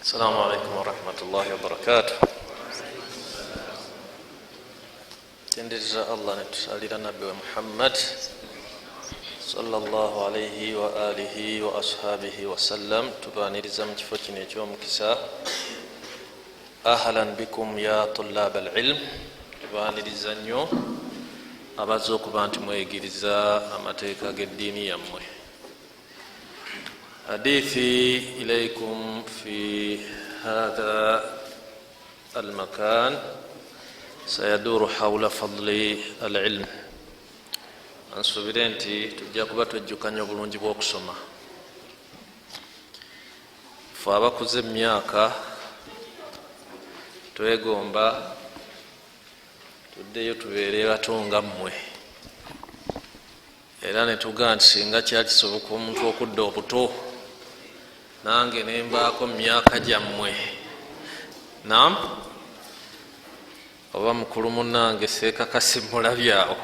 Assalamu alaikum warahmatullahi wabarakatuh. Tendereza Allah netusalira nabbi wa Muhammad sallallahu alaihi wa alihi wa ashabihi wasallam. Tubaniriza mu kifo kino ekyomukisa. Ahlan bikum ya tulab alilm. Tubaniriza nnyo abazze okuba nti mweyigiriza amateeka g'eddiini yammwe. Hadithi ilaikum fi hatha almakan sayaduru haula fadli alilm. Ansuubire nti tujja kuba twejjukanya obulungi bw'okusoma. Fe abakuze emyaka twegomba tuddeyo tubeere bato nga mmwe, era netugaa nti singa kyakisoboka omuntu okudda obuto nange nembaako mu myaka gyammwe. Nam oba mukulu munange seekakasi mulabyawo,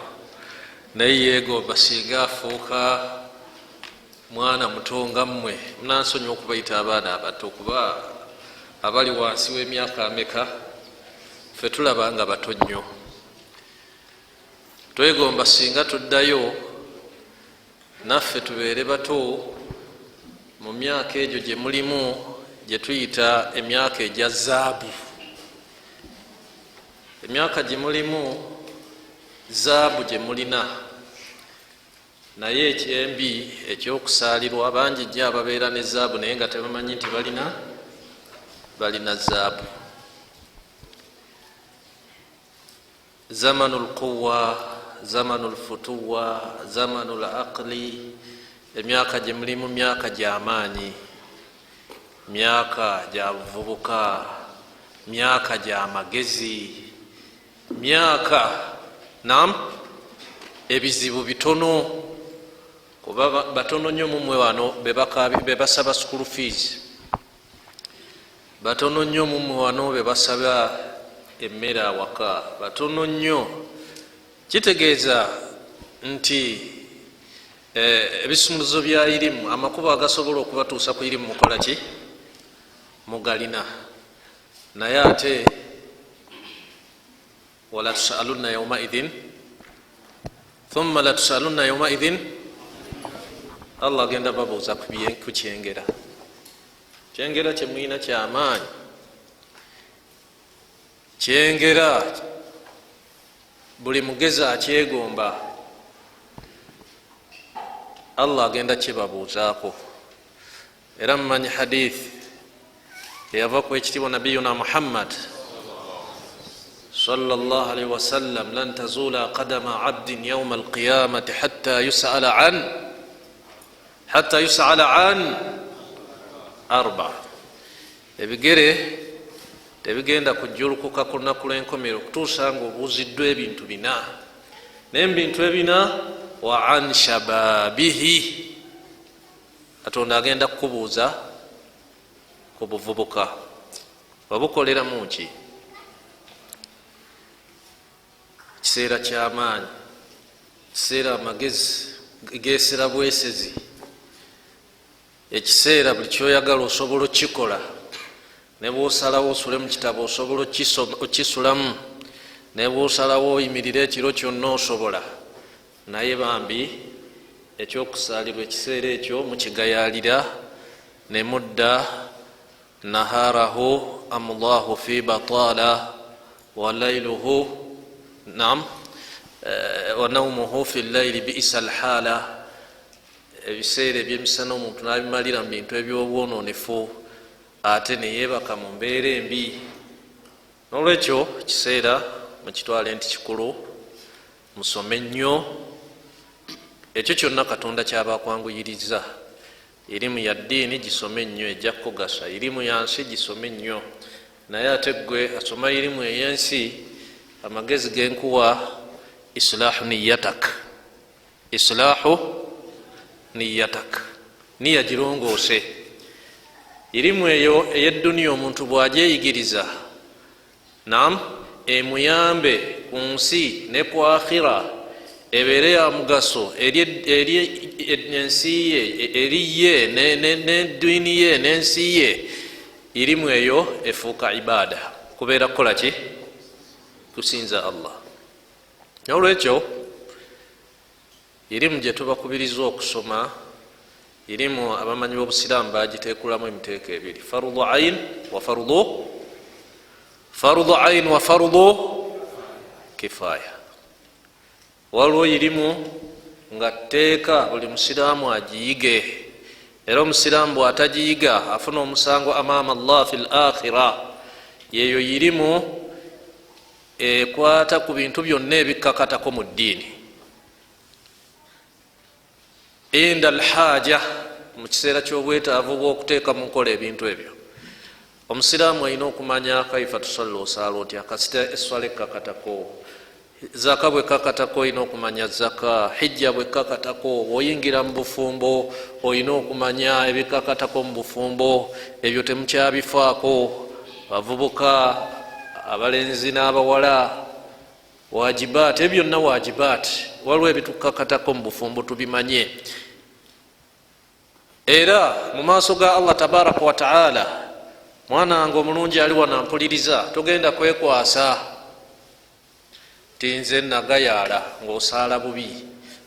naye yeegomba singa afuuka mwana muto nga mmwe. Munansonyiwa okubayita abaana abato, kuba abali wansi w'emyaka ameka ffe tulaba nga bato nnyo. Twegomba singa tuddayo naffe tubeere bato mu myaka egyo gye mulimu, gye tuyita emyaka egya zaabu. Emyaka gye mulimu zaabu gye mulina, naye ekyembi ekyokusaalirwa bangi nnyo ababeera ne zaabu naye nga tebamanyi nti balina zaabu. Zamanu lquwa, zamanu lfutuwa, zamanu laqli. Emyaka gye mulimu myaka gyamaanyi, myaka gya buvubuka, myaka gya magezi, myaka nam ebizibu bitono, kuba batono nnyo mumwe wano bebasaba school fees, batono nnyo mumwe wano bebasaba emmere awaka, batono nnyo. Kitegeeza nti ebisumuluzo bya irimu, amakubo agasobola okubatuusa ku irimu mukola ki? Mugalina. Naye ate wala tusalunna yaumaidhin thumma latusalunna yaumaidhin, Allah agenda babuuza ku kyengera. Kyengera kyemulina kyamaanyi, kyengera buli mugezi akyegomba, Allah agenda kibabuuzaako. Era mumanyi hadith eyava ku ekitiibwa nabiyuna Muhammad sallallahu alaihi wasallam, lan tazula qadama abdin yauma alqiyamati hatta yusala an arba. Ebigere tebigenda kujjulukuka ku lunaku lw'enkomerero okutuusa nga obuuziddwa ebintu bina. Naye mu bintu ebina, wa an shababihi, Katonda agenda kukubuuza ku buvubuka wabukoleramu ki? Kiseera kyamaanyi, kiseera amagezi gesera bwesezi, ekiseera buli kyoyagala osobola okukikola, ne bwosalawo osule mu kitabo osobola okisulamu, ne bwosalawo oyimirire ekiro kyonna osobola. Naye bambi ekyokusaalirwa ekiseera ekyo mukigayaalira ne mudda naharahu amullahu fi batala wa lailuhu nam wa naumuhu fi llaili bisa lhala. Ebiseera ebyemisana omuntu nabimalira mu bintu ebyobwononefu ate neyebaka mu mbeera embi. Nolwekyo kiseera mukitwale nti kikulu, musome nnyo. Ekyo kyonna Katonda kyabakwanguyiriza. Irimu ya ddiini gisome nnyo, ejja kukugasa. Irimu ya nsi gisome nnyo. Naye ate gwe asoma irimu ey'ensi, amagezi genkuwa islahu niyatak, islahu niyatak, niya girongoose. Irimu eyo ey'edduniya omuntu bw'agyeyigiriza nam emuyambe ku nsi ne ku akhira, ebeere ya mugaso eri ensi ye, eri ye n'eddiini ye n'ensi ye. Irimu eyo efuuka ibaada, kubeera kukola ki? Kusinza Allah. Nolwekyo irimu gyetubakubiriza okusoma, irimu abamanyi b'obusiraamu bagitekulamu emiteeko ebiri: farudu ain wa farudu ain wa farudu kifaya. Waliwo irimu nga tteeka buli musiraamu agiyige, era omusiraamu bwatagiyiga afuna omusango amaama Allah fi l akhira. Yeyo irimu ekwata ku bintu byonna ebikkakatako mu ddiini inda alhaja, mu kiseera ky'obwetaavu bw'okuteeka mu nkola ebintu ebyo. Omusiraamu alina okumanya kaifa tusalla, osaala otya kasita eswala ekkakatako, zaka bwekakatako olina okumanya zaka, hijja bwekakatako, bwoyingira mu bufumbo olina okumanya ebikakatako mu bufumbo. Ebyo temukyabifaako, bavubuka abalenzi n'abawala. Wajibaat, ebyo byonna wajibaat. Waliwo ebitukakatako mu bufumbo, tubimanye. Era mu maaso ga Allah tabaraka wataala, mwana wange omulungi ali wano mpuliriza, togenda kwekwasa ti nze nagayaala ngaosaala bubi,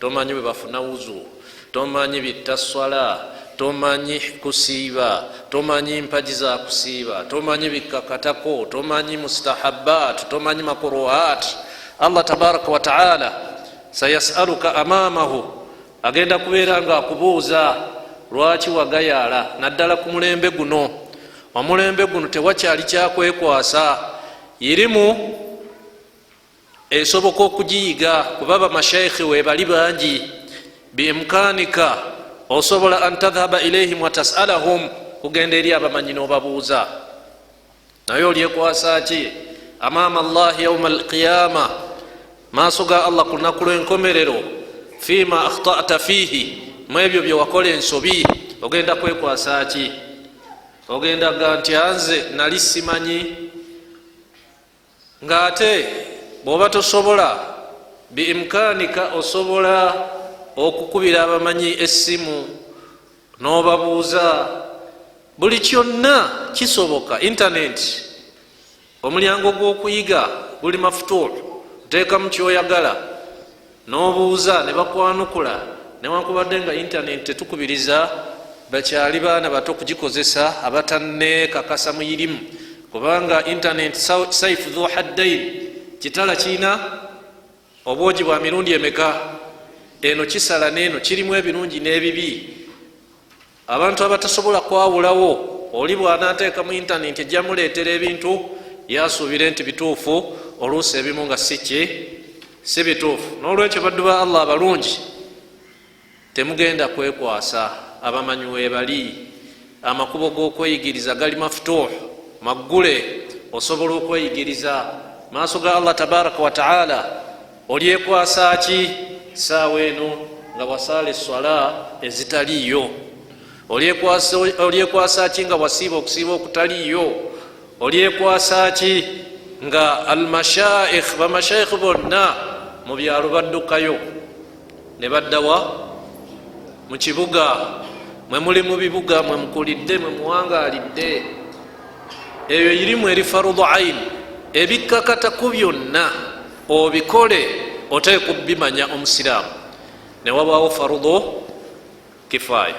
tomanyi bwe bafuna wuzu, tomanyi bittaswala, tomanyi kusiiba, tomanyi mpaji za kusiiba, tomanyi bikkakatako, tomanyi mustahabat, tomanyi makruhat. Allah tabaraka wataala sayasaluka amamahu, agenda kubeera nga akubuuza lwaki wagayaala. Naddala ku mulembe guno, omulembe guno tewakyali kyakwekwasa. Irimu esoboka okugiyiga kuba bamashaikhi webali bangi, biimkanika osobola an tadhhaba ilaihim watasalahum, kugenda eri abamanyi nobabuuza. Naye olyekwasa ki amaama Allahi yauma alqiyama, maaso ga Allah ku lunaku lwenkomerero, fima akhtata fiihi, mu ebyo byewakola ensobi? Ogenda kwekwasa ki? Ogenda ga nti anze nali simanyi, ngaate bwoba tosobola, biimkanika osobola okukubira abamanyi essimu n'obabuuza. Buli kyonna kisoboka. Intaneti, omulyango gw'okuyiga guli mafutuh, oteekamu kyoyagala n'obuuza ne bakwanukula. Newankubadde nga intaneti tetukubiriza bakyali baana bato kugikozesa, abatanekakasa mu irimu, kubanga intaneti saifu dhu haddain, kitala kiina obwogi bwa mirundi emeka? Eno kisala neeno kirimu ebirungi n'ebibi. Abantu abatasobola kwawulawo, oli bwanateeka mu intaneti ejja muleetera ebintu yasuubire nti bituufu, oluusi ebimu nga siki si bituufu. N'olwekyo baddu ba Allah abalungi, temugenda kwekwasa. Abamanyi webali, amakubo g'okweyigiriza gali mafutuh, maggule, osobola okweyigiriza. Maaso ga Allah tabaraka wataala olyekwasa ki saawa eno nga wasaala eswala ezitaliiyo? Olyekwasa ki nga wasiiba okusiiba okutaliiyo? Olyekwasa ki nga almashaikh, bamashaikh bonna mu byalo baddukayo ne baddawa mu kibuga? Mwe muli mu bibuga, mwe mukulidde, mwe muwangaalidde. Eyo irimu eri farudu ain, ebikkakata ku byonna obikole, oteeka bimanya omusiraamu. Newabaawo farudu kifaya.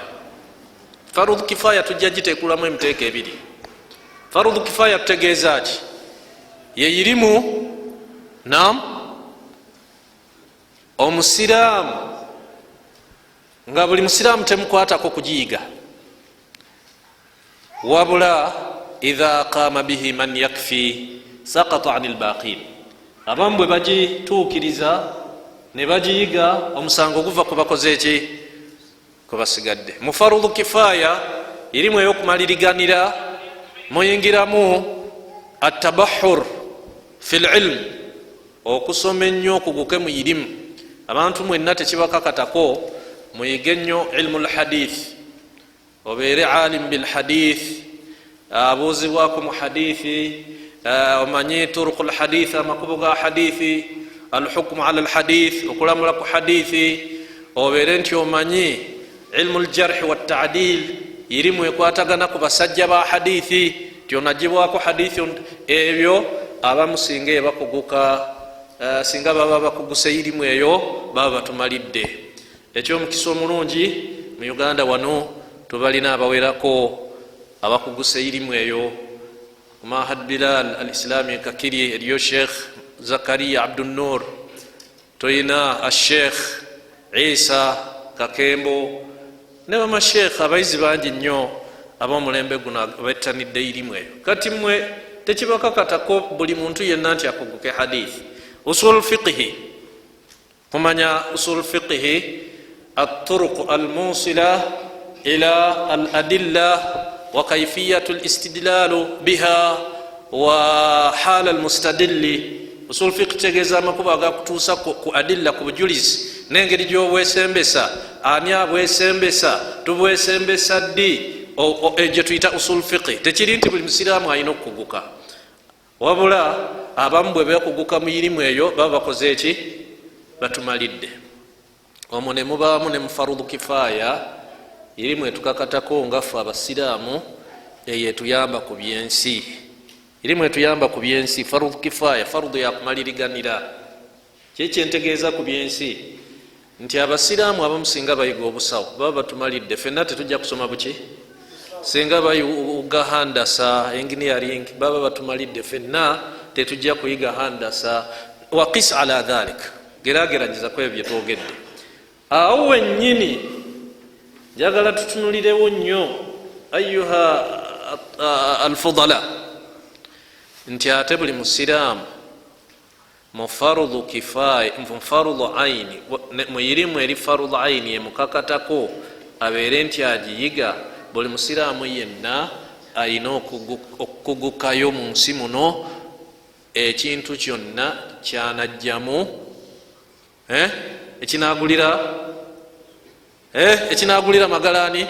Farudu kifaya tujja gitekulamu emiteeko ebiri. Farudu kifaya tutegeeza ki? Yeyirimu nam omusiraamu nga buli musiraamu temukwatako kugiyiga, wabula idha qama bihi man yakfi sakata ani lbaqin. Abamu bwe bagituukiriza ne bagiyiga, omusango guva ku bakoze eki? Kubasigadde. Mu farudu kifaya erimu eyokumaliriganira muyingiramu atabahur fi lilm, okusoma ennyo okuguke mu irimu. Abantu mwenna tekibakakatako muyige nnyo ilmu lhadith, obeere alim bilhadith, abuuzibwako mu hadithi, omanyi turuku lhadith, amakubo ga hadithi, alhukmu ala lhadith, okulamula ku hadithi, obeere nti omanyi ilmu ljarhi watadil, irimu ekwatagana ku basajja ba hadithi. Ti onagibwako hadithi. Ebyo abamu singa ebakuguka, singa baba bakuguse irimu eyo, baba batumalidde. Ekyomukisa omulungi, mu Uganda wano tubalina abawerako abakuguse irimu eyo. Mahad Bilal Al Islami Kakiri, eriyo Sheikh Zakariya Abdunur, toyina Asheikh Isa Kakembo ne bamasheekh abayizi bangi nnyo ab'omulembe guno bettanidde irimu eyo. Kati mmwe tekibakakatako buli muntu yenna nti akuguke hadithi. Usul fiqhi, kumanya usul fiqhi, aturuq almusila ila al adilla wa kaifiyatu listidlalu biha wa hala almustadilli. Usul fiqhi kitegeeza amakubo agakutuusa ku adilla, ku bujulizi, n'engeri gyobwesembesa, ani abwesembesa, tubwesembesa ddi, gye tuyita usul fiqhi. Tekiri nti buli musiraamu alina okukuguka, wabula abamu bwe bekuguka mu irimu eyo baba bakoze eki? Batumalidde. Omwo ne mubaamu ne mufarudu kifaaya, irimu etukakatako nga ffe abasiraamu, eyo etuyamba ku byensi, irimu etuyamba ku byensi, farudu kifaaya, farudu yakumaliriganira. Kyekyentegeeza ku byensi nti abasiraamu abamu singa bayiga obusawo baba batumalidde fenna, tetujja kusoma buki. Singa bayiga handasa, engineering, baba batumalidde fenna, tetujja kuyiga handasa. Waqis ala dhalik, gerageranyiza ku ebyo byetwogedde. Awo wennyini njagala tutunulirewo nnyo, ayuha alfudala, nti ate buli musiraamu mufarudu kifaya, mufarudu aini, muyirimu eri farudu aini emukakatako abeere nti agiyiga. Buli musiraamu yenna ayina okukugukayo mu nsi muno ekintu kyonna kyanajjamu, ekinagulira magalani,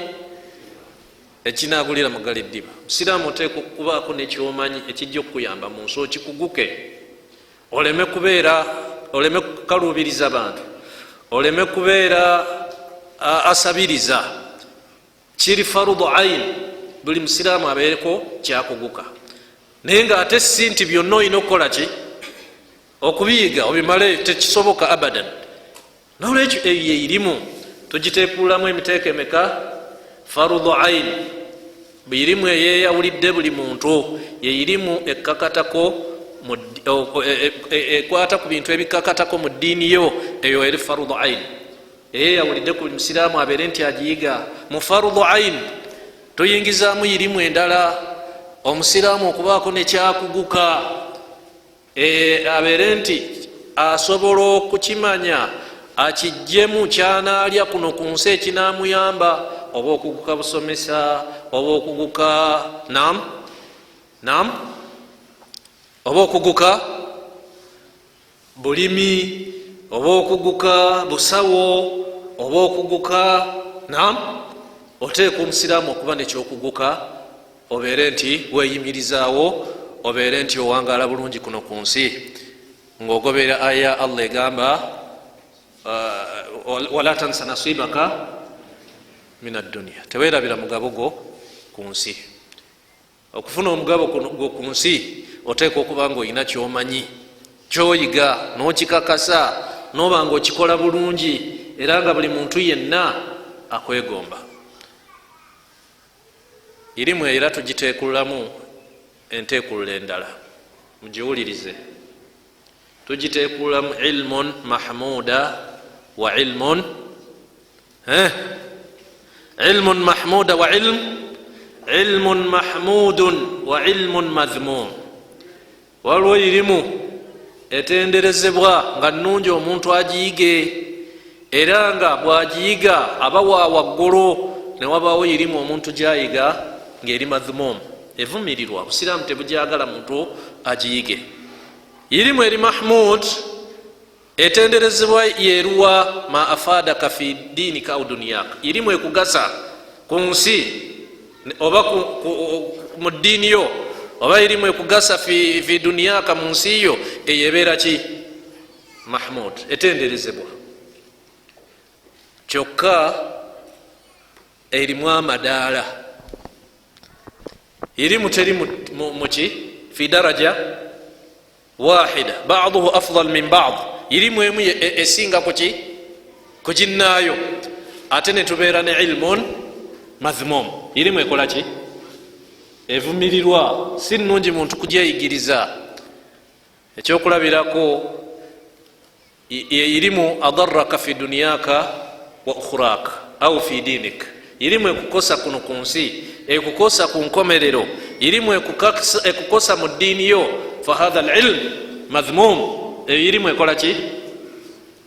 ekinagulira magala eddiba. Musiraamu oteeka okubaako nekyomanyi ekijja okukuyamba mu nsi, okikuguke, oleme kubeera, oleme kukaluubiriza bantu, oleme kubeera asabiriza. Kiri farudu ain buli musiraamu abeereko kyakuguka, naye nga ate si nti byonna olina okukola ki, okubiyiga obimale, tekisoboka abadan. Nolwekyo eyo yeirimu tugitekululamu emiteeko emeka? Farudu ain, irimu eyeyawulidde buli muntu, yeirimu ekkakatako, ekwata ku bintu ebikakatako mu ddiini yo. Eyo eri farudu ain eyeyawulidde ku buli musiraamu abeere nti agiyiga. Mu farudu ain tuyingizaamu irimu endala, omusiraamu okubaako nekyakuguka, abeere nti asobola okukimanya, akijjemu kyanaalya kuno ku nsi ekinamuyamba, oba okuguka busomesa, oba okuguka nam oba okuguka bulimi, oba okuguka busawo, oba okuguka nam. Oteeka omusiraamu okuba nekyokuguka, obeere nti weyimirizaawo, obeere nti owangaala bulungi kuno ku nsi ng'ogoberera aya Allah egamba wala tansa nasibaka min adduniya, tewerabira mugabo gwo ku nsi. Okufuna omugabo gwo ku nsi oteeka okuba nga olina kyomanyi, kyoyiga n'okikakasa, noba nga okikola bulungi, era nga buli muntu yenna akwegomba. Irimu era tugiteekululamu enteekulula endala, mugiwulirize. Tugiteekululamu ilmun mahmuda wa ilmun, ilmun mahmuda wa ilm, ilmun mahmudun wa ilmun madhmum. Waliwo irimu etenderezebwa nga nnungi omuntu agiyige, era nga bwagiyiga aba wa waggulu, newabawo irimu omuntu gyayiga ngaeri madhmum, evumirirwa, busiraamu tebujagala muntu agiyige. Irimu eri mahmud, etenderezebwa, yeruwa? Ma afadaka fi dinika au duniyaka, irimu ekugasa ku nsi oba mu ddiini yo, oba irimu ekugasa fi duniyaka, mu nsi yo, eyo ebeera ki? Mahmud, etenderezebwa. Kyokka erimu amadaala. Irimu teri muki fi daraja wahida, baduhu afdal min bad. Irimu emu esinga kuki kuginaayo. Ate netubeera ne ilmun madhmum, irimu ekola ki? Evumirirwa, si nnungi muntu kugyeyigiriza. Ekyokulabirako, irimu adaraka fi duniyaka wa ukhuraka au fi dinik, irimu ekukosa kuno ku nsi, ekukosa ku nkomerero, irimu ekukosa mu ddiini yo. Fahatha lilm madhmum, eyo irimu ekola ki?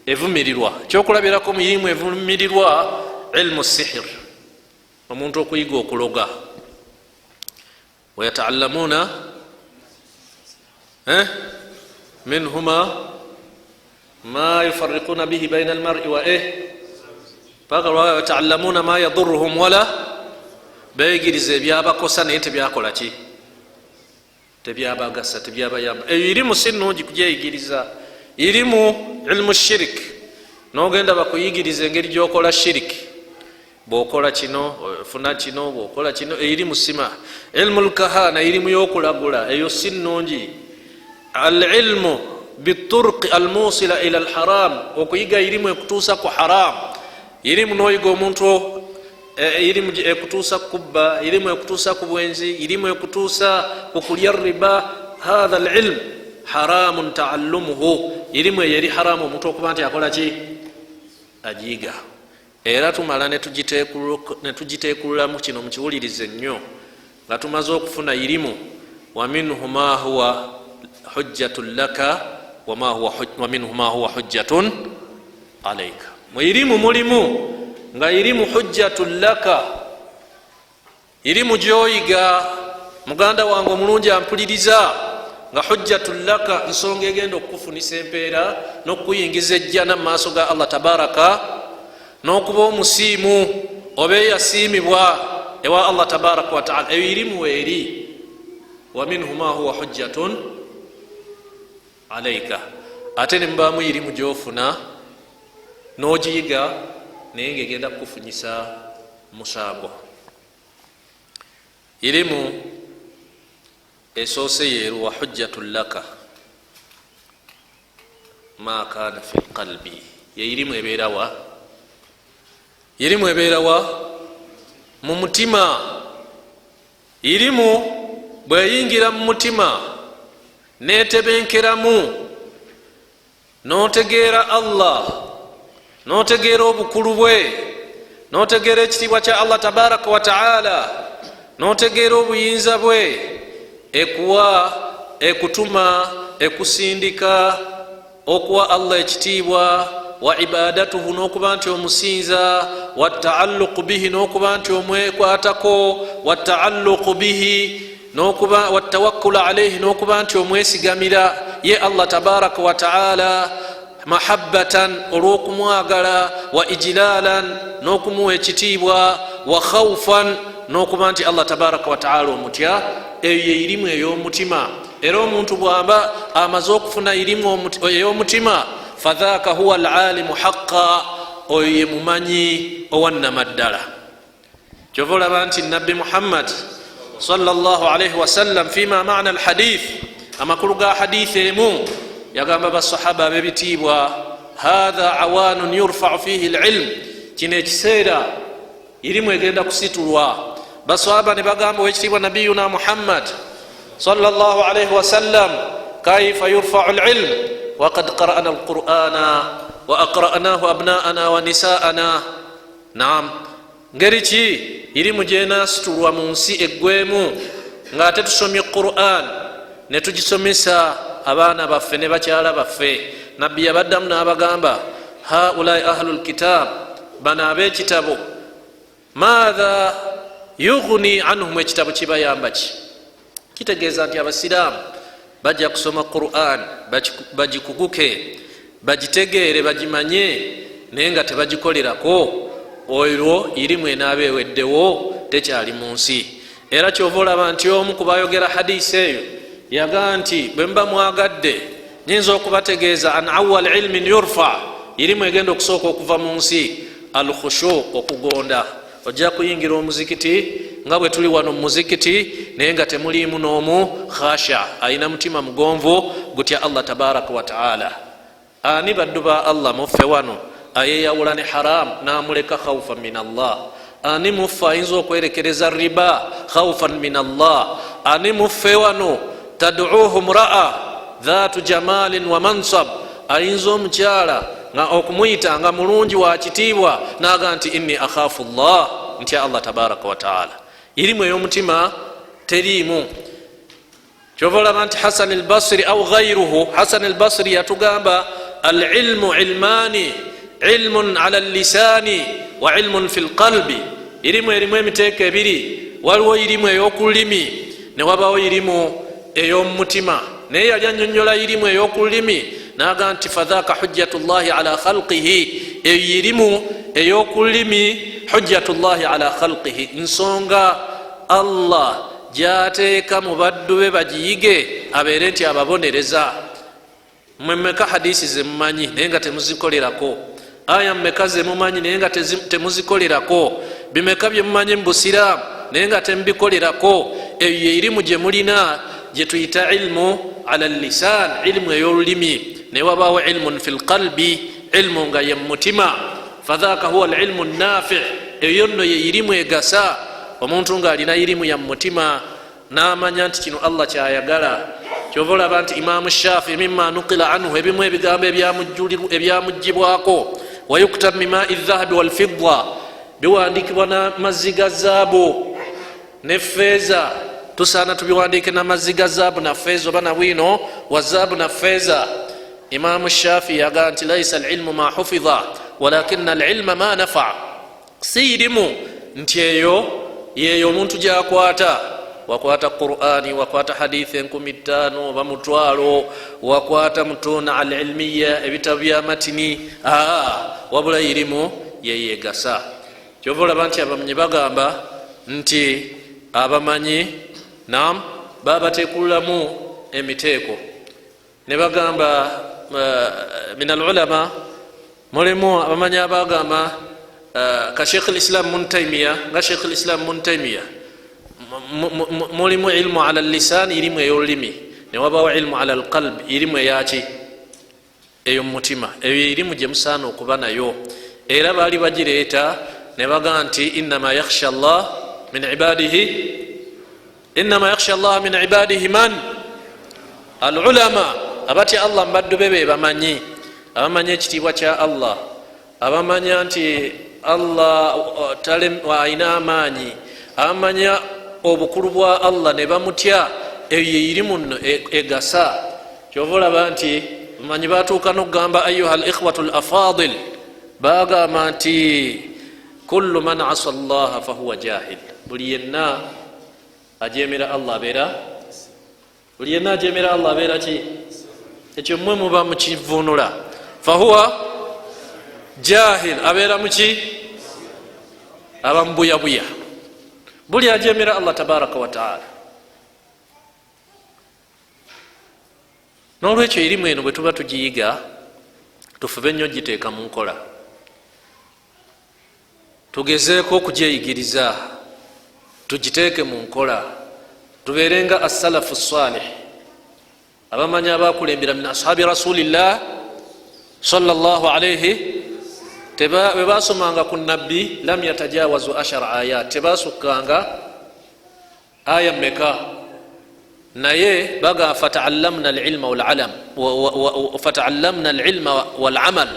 Evumirirwa. Ekyokulabirako mu irimu evumirirwa, ilmu sihir, omuntu okuyiga okuloga. Wayataalamuna minhuma ma yufarikuna bihi baina almari wa paka yataalamuna ma yaduruhum wala, beyigiriza ebyabakosa naye tebyakola ki? Tebyabagasa, tebyabayamba. Eyo irimu si nungi kugyeyigiriza. Irimu ilmu shirik, nogenda bakuyigiriza engeri gyokola shirik, bwokola kino ofuna kino, bwokola kino. Irimu sima. Ilmu lkahana, irimu yokulagula, eyo si nungi. Alilmu biturqi almusila ila alharam, okuyiga irimu ekutuusa ku haram. Irimu noyiga omuntu irimu ekutuusa kubba, irimu ekutuusa ku bwenzi, irimu ekutuusa ku kulya riba. Hatha alilm haramun taallumuhu, irimu eyo eri haramu omuntu okuba nti akola ki? Agiyiga. Era tumala netugitekululamu. Kino mukiwulirize nnyo. Nga tumaze okufuna irimu, waminhu ma huwa hujjatun laka waminhu ma huwa hujjatun alaika. Mu irimu mulimu nga irimu hujjatun laka, irimu gyoyiga, muganda wange omulungi ampuliriza, nga hujjatun laka, nsonga egenda okukufunisa empeera n'okukuyingiza ejjana mu maaso ga Allah tabaraka, n'okuba omusiimu oba eyasiimibwa ewa Allah tabaraka wataala. Eyo irimu weeri. Waminhu ma huwa hujjatun alaika, ate nemubamu irimu gyofuna n'ogiyiga naye nga egenda kukufunyisa musango. Irimu esoose yeeruwa? Hujjatun laka ma kana fi lqalbi, yeirimu ebeerawa? Irimu ebeerawa? Mu mutima. Irimu bweyingira mu mutima netebenkeramu, notegeera Allah, notegeera obukulu bwe, notegeera ekitiibwa kya Allah tabaraka wataala, notegeera obuyinza bwe, ekuwa, ekutuma, ekusindika okuwa Allah ekitiibwa, wa ibadatuhu, n'okuba nti omusinza, wataalluqu bihi, n'okuba nti omwekwatako, wataalluqu bihi, watawakkulu alaihi, n'okuba nti omwesigamira ye Allah tabaraka wataala, mahabbatan, olw'okumwagala, wa ijlalan, n'okumuwa ekitiibwa, wa khaufan, n'okuba nti Allah tabaraka wataala omutya. Eyo ye irimu ey'omutima. Era omuntu bw'aba amaze okufuna irimu ey'omutima, fadhaka huwa alalimu haqa, oyo ye mumanyi owannamaddala. Kyova olaba nti Nabbi Muhammad salllahalaihi wasallam, fima mana alhadith, amakulu ga hadith emu, yagamba basahaba ab'ebitiibwa, hatha awanun yurfau fihi lilm, kino ekiseera irimu egenda kusitulwa. Basahaba ne bagamba, owekitiibwa nabiyuna Muhammad salllahalaihi wasallam, kaifa yurfau lilm wakad qarana alqurana wa aqranahu abnaana wa nisaana? Naam, ngeri ki irimu gyenasitulwa mu nsi eggwemu ngaate tusomye Quran netugisomesa abaana baffe ne bakyala baffe? Nabbi yabaddamu n'abagamba, haulai ahlu lkitab, bano ab'ekitabo, maatha yughni anhum, ekitabo kibayamba ki? Kitegeeza nti abasiraamu bajja kusoma Quran, bagikuguke, bagitegeere, bagimanye, naye nga tebagikolerako, olwo irimu enaaba eweddewo, tekyali mu nsi. Era kyova olaba nti omu ku bayogera hadisi eyo yagaa nti, bwe muba mwagadde nyinza okubategeeza an awal ilmin yurfa, irimu egenda okusooka okuva mu nsi, alkhushu, okugonda. Ojja kuyingira omuzikiti. Nga bwe tuli wano mu muzikiti, naye nga temuliimu n'omu khasha, alina mutima mugonvu gutya Allah tabaraka wataala. Ani baddu ba Allah muffe wano ayeyawula ne haram namuleka khaufan min Allah? Ani muffe ayinza okwerekereza riba khaufan min Allah? Ani muffe wano taduuhu mraa dhatu jamalin wa mansab, ayinza omukyala nga okumuyita nga mulungi wa kitiibwa naga nti inni akhafu llah, ntya Allah tabaraka wataala? Irimu ey'omutima teriimu. Kyova olaba nti Hasan Albasri au gairuhu, Hasan Albasri yatugamba alilmu ilmani, ilmun ala lisani wa ilmun fi lqalbi. Irimu erimu emiteeko ebiri: waliwo irimu ey'okululimi newabawo irimu ey'omumutima. Naye yali anyonyola irimu ey'okululimi naga nti fadhaka hujjatu llahi ala khalqihi. Eyo irimu ey'okululimi, hujjatu llahi ala khalqihi, nsonga Allah gyateeka mu baddu be bagiyige abeere nti ababonereza. Mwe mmeka hadisi zemumanyi naye nga temuzikolerako? Aya mmeka zemumanyi naye nga temuzikolerako? Bimeka byemumanyi mu busiraamu naye nga temubikolerako? Eyo ye irimu gye mulina gye tuyita ilmu ala lisan, ilmu ey'olulimi. Naye wabaawo ilmun fi lqalbi, ilmu nga ye mumutima, fadhaka huwa alilmu nafi. Eyo nno ye irimu egasa omuntu ng'alina irimu ya mumutima n'amanya nti kino Allah kyayagala. Kyova olaba nti Imamu Shafi, mima nukila anhu, ebimu ebigambo ebyamugibwako, wayuktab mimai dhahabi walfidda, biwandikibwa namazzi ga zaabu ne feeza. Tusaana tubiwandike namazzi ga zaabu na feeza, oba na bwino wa zaabu na feeza. Imamu Shafi yagaa nti laisa alilmu ma hufidha walakina alilma ma nafa. Si irimu nti eyo yeyo omuntu gyakwata, wakwata Qurani, wakwata hadithi 5000 oba 500,000, wakwata mutuna al ilmiya, ebitabo bya matini, wabula irimu yeyegasa. Kyova olaba nti abamanyi bagamba nti abamanyi nam babatekululamu emiteeko ne bagamba min alulama mulimu abamanyi abagamba ka Sheikh Lislam Muntaimiya, nga Sheikh Lislam Muntaimiya, mulimu ilmu ala lisan, irimu ey'olulimi, newabawo ilmu ala alqalb, irimu eyaki eyo mumutima. Eyo irimu gye musaana okuba nayo. Era baali bagireeta ne bagaa nti inama yakhsha llah min ibadihi, inama yakhsha llah min ibadihi man alulama. Abatya Allah mubaddu be be bamanyi, abamanyi ekitiibwa kya Allah, abamanya nti Allah alina amaanyi, abamanya obukulu bwa Allah ne bamutya. Eyo yeirimu nno egasa. Kyova olaba nti bamanyi batuuka nokugamba, ayuha al ikhwatu al afadil, bagamba nti kullu man asa llaha fahuwa jahil. Buli yenna ajemera Allah abeera, buli yenna ajemera Allah abeera ki? Ekyo mmwe muba mukivunula. Fahuwa jahil, abeera muki? Aba mubuyabuya, buli ajemera Allah tabaraka wataala. N'olwekyo erimu eno bwe tuba tugiyiga, tufube nnyo giteeka mu nkola, tugezeeko okugyeyigiriza, tugiteeke mu nkola, tubeere nga assalafu salih, abamanyi abakulembera min ashabi rasulillah salllah alaihi. Bwe basomanga ku nabbi, lam yatajawazu ashara ayat, tebasukkanga aya meka. Naye baga fataallamna alilma walamal,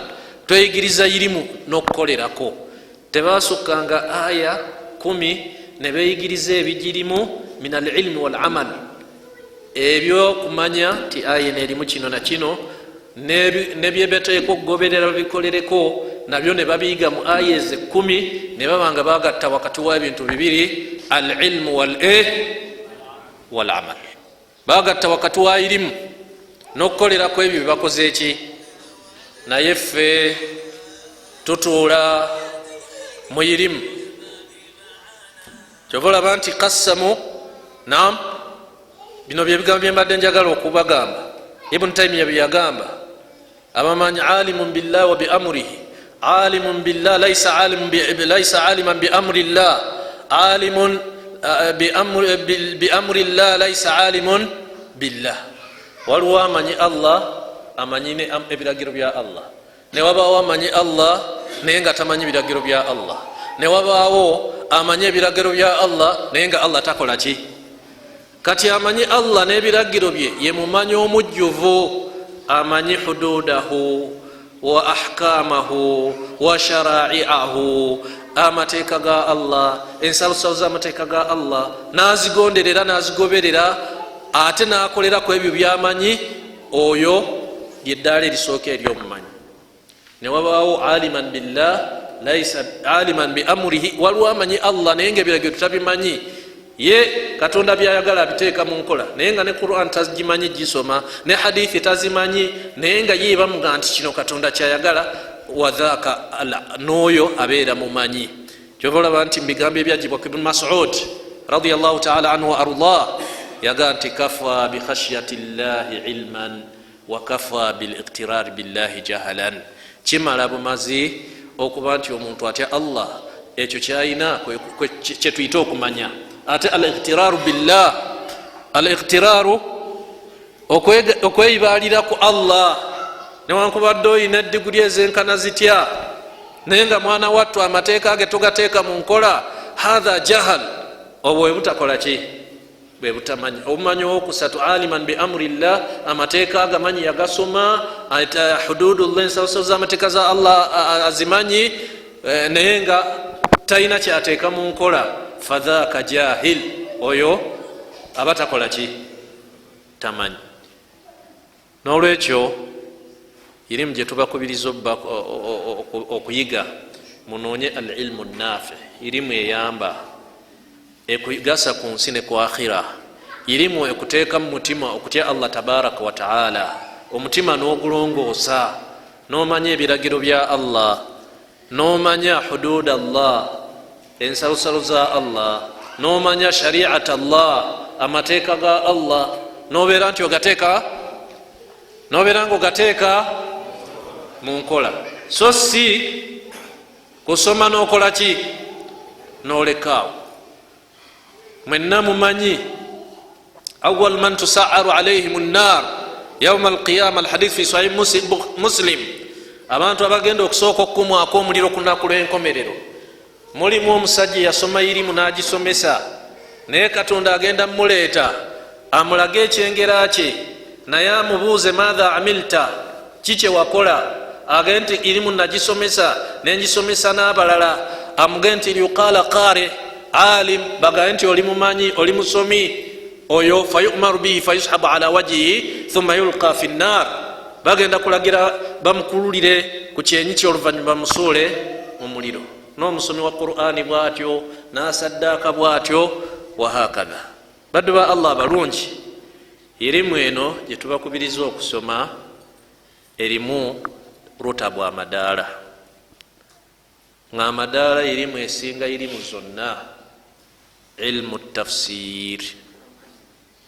tweyigiriza irimu n'okukolerako. Tebasukkanga aya 10 ne beyigiriza ebigirimu min alilmi walamal, ebyokumanya nti aya eno erimu kino na kino, nebyebateeka okugoberera babikolereko nabyo ne babiyiga mu aya ezo 10, ne baba nga bagatta wakati w'ebintu bibiri, alilmu wal walamal. Bagatta wakati wa irimu n'okukolerako ebyo byebakoze eki. Naye ffe tutuula mu irimu. Kyova olaba nti kassamu nam, bino byebigambo byembadde njagala okubagamba. Ibuni Taimiya byeyagamba, abamanyi alimun billah wa biamrihi, alimun billah laisa aliman biamri llah, alimun Biamri llah laisa alimun billah. Waliwo amanyi Allah, amanyi ebiragiro bya Allah, newabaawo amanyi Allah naye nga tamanyi biragiro bya Allah, newabaawo amanyi ebiragiro bya Allah naye nga Allah takola ki. Kati amanyi Allah n'ebiragiro bye ye mumanyi omujjuvu, amanyi hududahu wa ahkamahu wa sharaiahu, amateeka ga Allah, ensalosalo z'amateeka ga Allah, n'azigonderera, n'azigoberera, ate n'akolera ku ebyo byamanyi. Oyo lyeddaala erisooka eryomumanyi. Newabaawo aliman billah laisa aliman biamrihi. Waliwo amanyi Allah naye nga ebiragiro tutabimanyi. Ye Katonda byayagala abiteeka mu nkola, naye nga ne Quran tagimanyi gisoma, ne hadithi tazimanyi, naye nga ye bamuga nti kino Katonda kyayagala. Wadhaka n'oyo abeera mumanyi. Kyova olaba nti mubigambo ebyajibwa ku Ibuni Masud radiallahu taala anhu wa ardah, yagaa nti kafa bikhashyati llahi ilman wa kafa biliqtirari billahi jahalan. Kimala bumazi okuba nti omuntu atya Allah, ekyo kyayina kyetuyite okumanya. Ate aliqtiraru billah, aliqtiraru okweyibalira ku Allah, newankubadde oyina ediguli ezenkana zitya, naye nga mwana wattu amateeka ge togateeka mu nkola, hatha jahal. Obwo bwebutakola ki? Bwebutamanya. Obumanyi owokusatu, aliman biamri llah, amateeka agamanyi, yagasoma, hududullah, ensalosalo zamateeka za Allah azimanyi, naye nga talina kyateeka mu nkola, fadhaka jahil. Oyo aba takola ki? Tamanyi. Nolwekyo irimu gye tubakubiriza okuyiga, munoonye al ilmu nafi, irimu eyamba, ekugasa ku nsi ne ku akhira, irimu ekuteeka mu mutima okutya Allah tabaraka wataala, omutima n'ogulongoosa, n'omanya ebiragiro bya Allah, n'omanya hudud Allah, ensalosalo za Allah, n'omanya shariat Allah, amateeka ga Allah, nobeera nti ogateeka, nobeera nga ogateeka mu nkola, so si kusoma n'okola ki? N'olekaawo. Mwenna mumanyi awal man tusaaru alaihim nnar yauma alqiyama, alhadith fi sahih Muslim. Abantu abagenda okusooka okukumwako omuliro ku lunaku lw'enkomerero mulimu omusajja eyasoma irimu n'agisomesa, naye Katonda agenda muleeta amulage ekyengera kye, naye amubuuze maatha amilta, ki kyewakola? Agende nti irimu nagisomesa nengisomesa n'abalala. Amuge nti yuqala qari alim, bagaye nti oli mumanyi, oli musomi. Oyo fayumaru bihi fayushabu ala wajihi thumma yulqa fi nnar. Bagenda kulagira bamukululire ku kyenyi kyoluvanyuma bamusuule mu muliro. N'omusomi wa Qurani bwatyo, n'asaddaaka bwatyo, wahakadha. Baddu ba Allah abalungi, irimu eno gye tubakubiriza okusoma erimu rutabu, amadaala, nga amadaala irimu esinga irimu zonna ilmu tafsir,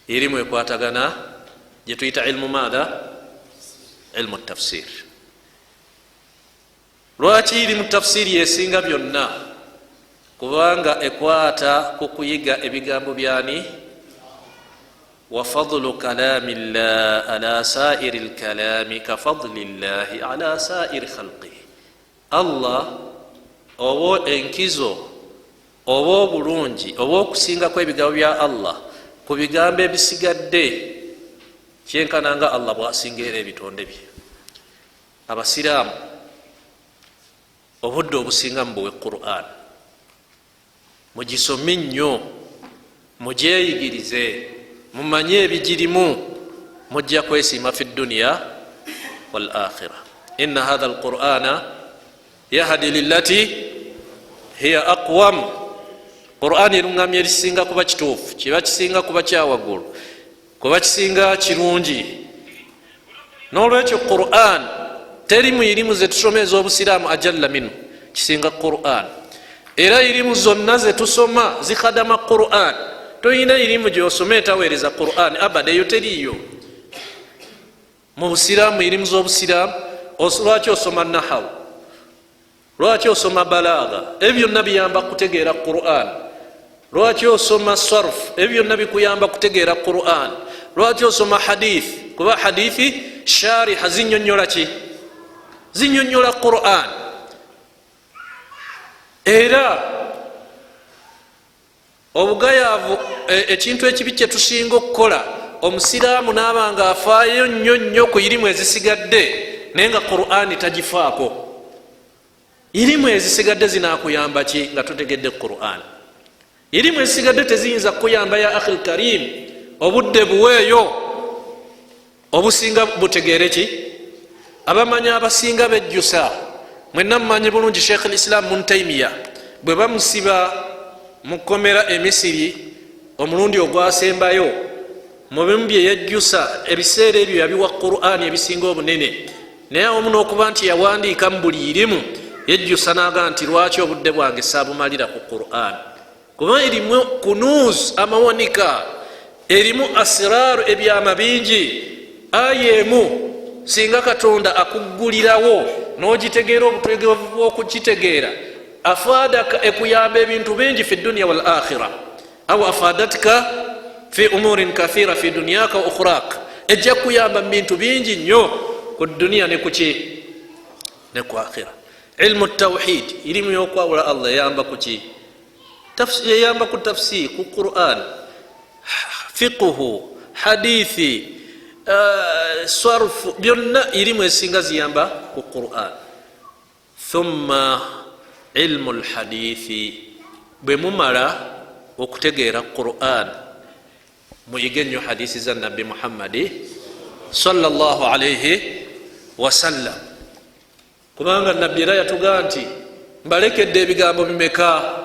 irimu ekwatagana gye tuyita ilmu maatha? Ilmu tafsir. Lwaki irimu tafsiri yesinga byonna? Kubanga ekwata ku kuyiga ebigambo byani. Wa fadlu kalami llah ala sairi lkalami ka fadli llahi ala sairi khalqihi. Allah oba enkizo oba obulungi oba okusingako ebigambo bya Allah ku bigambo ebisigadde kyenkana nga Allah bwasinga era ebitonde bye. Abasiraamu obudde obusinga mubuwe Quran, mugisome nnyo, mugyeyigirize, mumanye ebigirimu, mujja kwesiima fi dduniya wal akhira. Inna hatha alqurana yahdi lillati hiya aqwam. Quran eruŋamya ekisinga kuba kituufu, kiba kisinga kuba kyawaggulu, kuba kisinga kirungi. Nolwekyo Quran teri mu irimu zetusoma ez'obusiraamu ajalla minu, kisinga Quran. Era irimu zonna zetusoma zikhadama Quran. Toyina irimu gyosoma etaweereza Quran abada, eyo teriiyo mu busiraamu. Irimu z'obusiraamu, lwaki osoma nahawu? Lwaki osoma balagha? Ebyo byonna biyamba kutegeera Quran. Lwaki osoma sarf? Ebyo byonna bikuyamba kutegeera Quran. Lwaki osoma hadith? Kuba hadithi shariha, zinyonyola ki? Zinyonyola Quran. Era obugayaavu, ekintu ekibi kyetusinga okukola, omusiraamu naaba nga afaayo nnyo nnyo ku irimu ezisigadde, naye nga Qurani tagifaako. Irimu ezisigadde zinakuyamba ki nga totegedde Quran? Irimu ezisigadde teziyinza kukuyamba. Ya akhi lkarim, obudde buweeyo obusinga butegeere ki? Abamanyi abasinga bejjusa. Mwenna mumanyi bulungi Sheikh Lislam Muntaimiya bwe bamusiba mukomera Emisiri omulundi ogwasembayo, mu bimu bye yejjusa ebiseera ebyo yabiwa Quran ebisinga obunene. Naye awamu n'okuba nti yawandiika mu buli irimu, yejjusa naga nti, "Lwaki obudde bwange saabumalira ku Quran?" Kuba erimu kunuz, amawanika, erimu asiraaru, ebyama bingi. Aya emu singa Katonda akuggulirawo n'ogitegeera, obutegeevu bw'okugitegeera, afadaka, ekuyamba ebintu bingi fi dunia wal akhira, au afadatka fi umurin kathira fi duniyaka wa ukhrak. Ejja kukuyamba mu bintu bingi nnyo ku duniya ne kuki? Ne ku akhira. Ilmu tawhid, irimu yokwawula Allah, eyamba kuki? Eyamba ku tafsir, ku Quran, fiqhu, hadithi, sarfu, byonna irimu esinga ziyamba ku Quran. Thumma ilmu lhadithi. Bwe mumala okutegeera Quran, muyige nnyo hadisi za Nabbi Muhammadi sallallahu alaihi wasallam, kubanga Nabbi era yatugaa nti, "Mbalekedde ebigambo bimeka?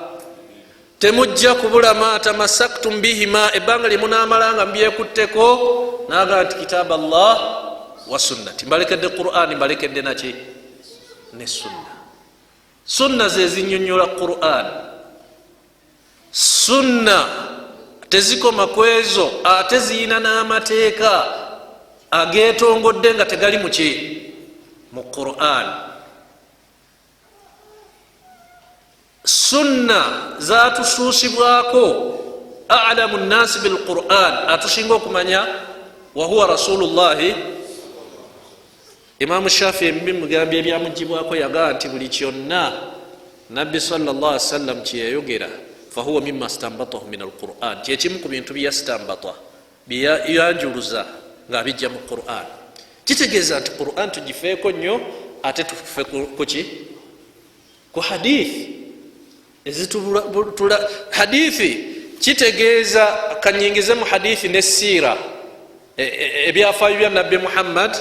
Temujja kubula. Ma tamasaktum bihima, ebbanga lyemunamala nga mubyekutteko." Naga nti, "Kitab Allah wa sunnati." Mbalekedde Qurani, mbalekedde naki? Ne sunna. Sunna zezinyonyola Quran. Sunna tezikoma ku ezo, ate ziyina n'amateeka agetongodde nga tegali muki? Mu Quran. Sunna zatusuusibwako alamu nnasi bilquran, atusinga okumanya, wahuwa rasulullahi. Imamu Shafi ebibi mugambye ebyamugibwako, yagaa nti buli kyonna Nabbi salla sallam kyeyayogera, fahuwa mima stambatahu min alquran, kyekimu ku bintu byeyastambata, byeyanjuluza ngaabijja mu Quran. Kitegeeza nti Quran tugifeeko nnyo, ate tufe kuki? Ku hadithi ezitula. Hadithi kitegeeza kanyingize mu hadithi ne siira, ebyafaayo bya Nabbi Muhammad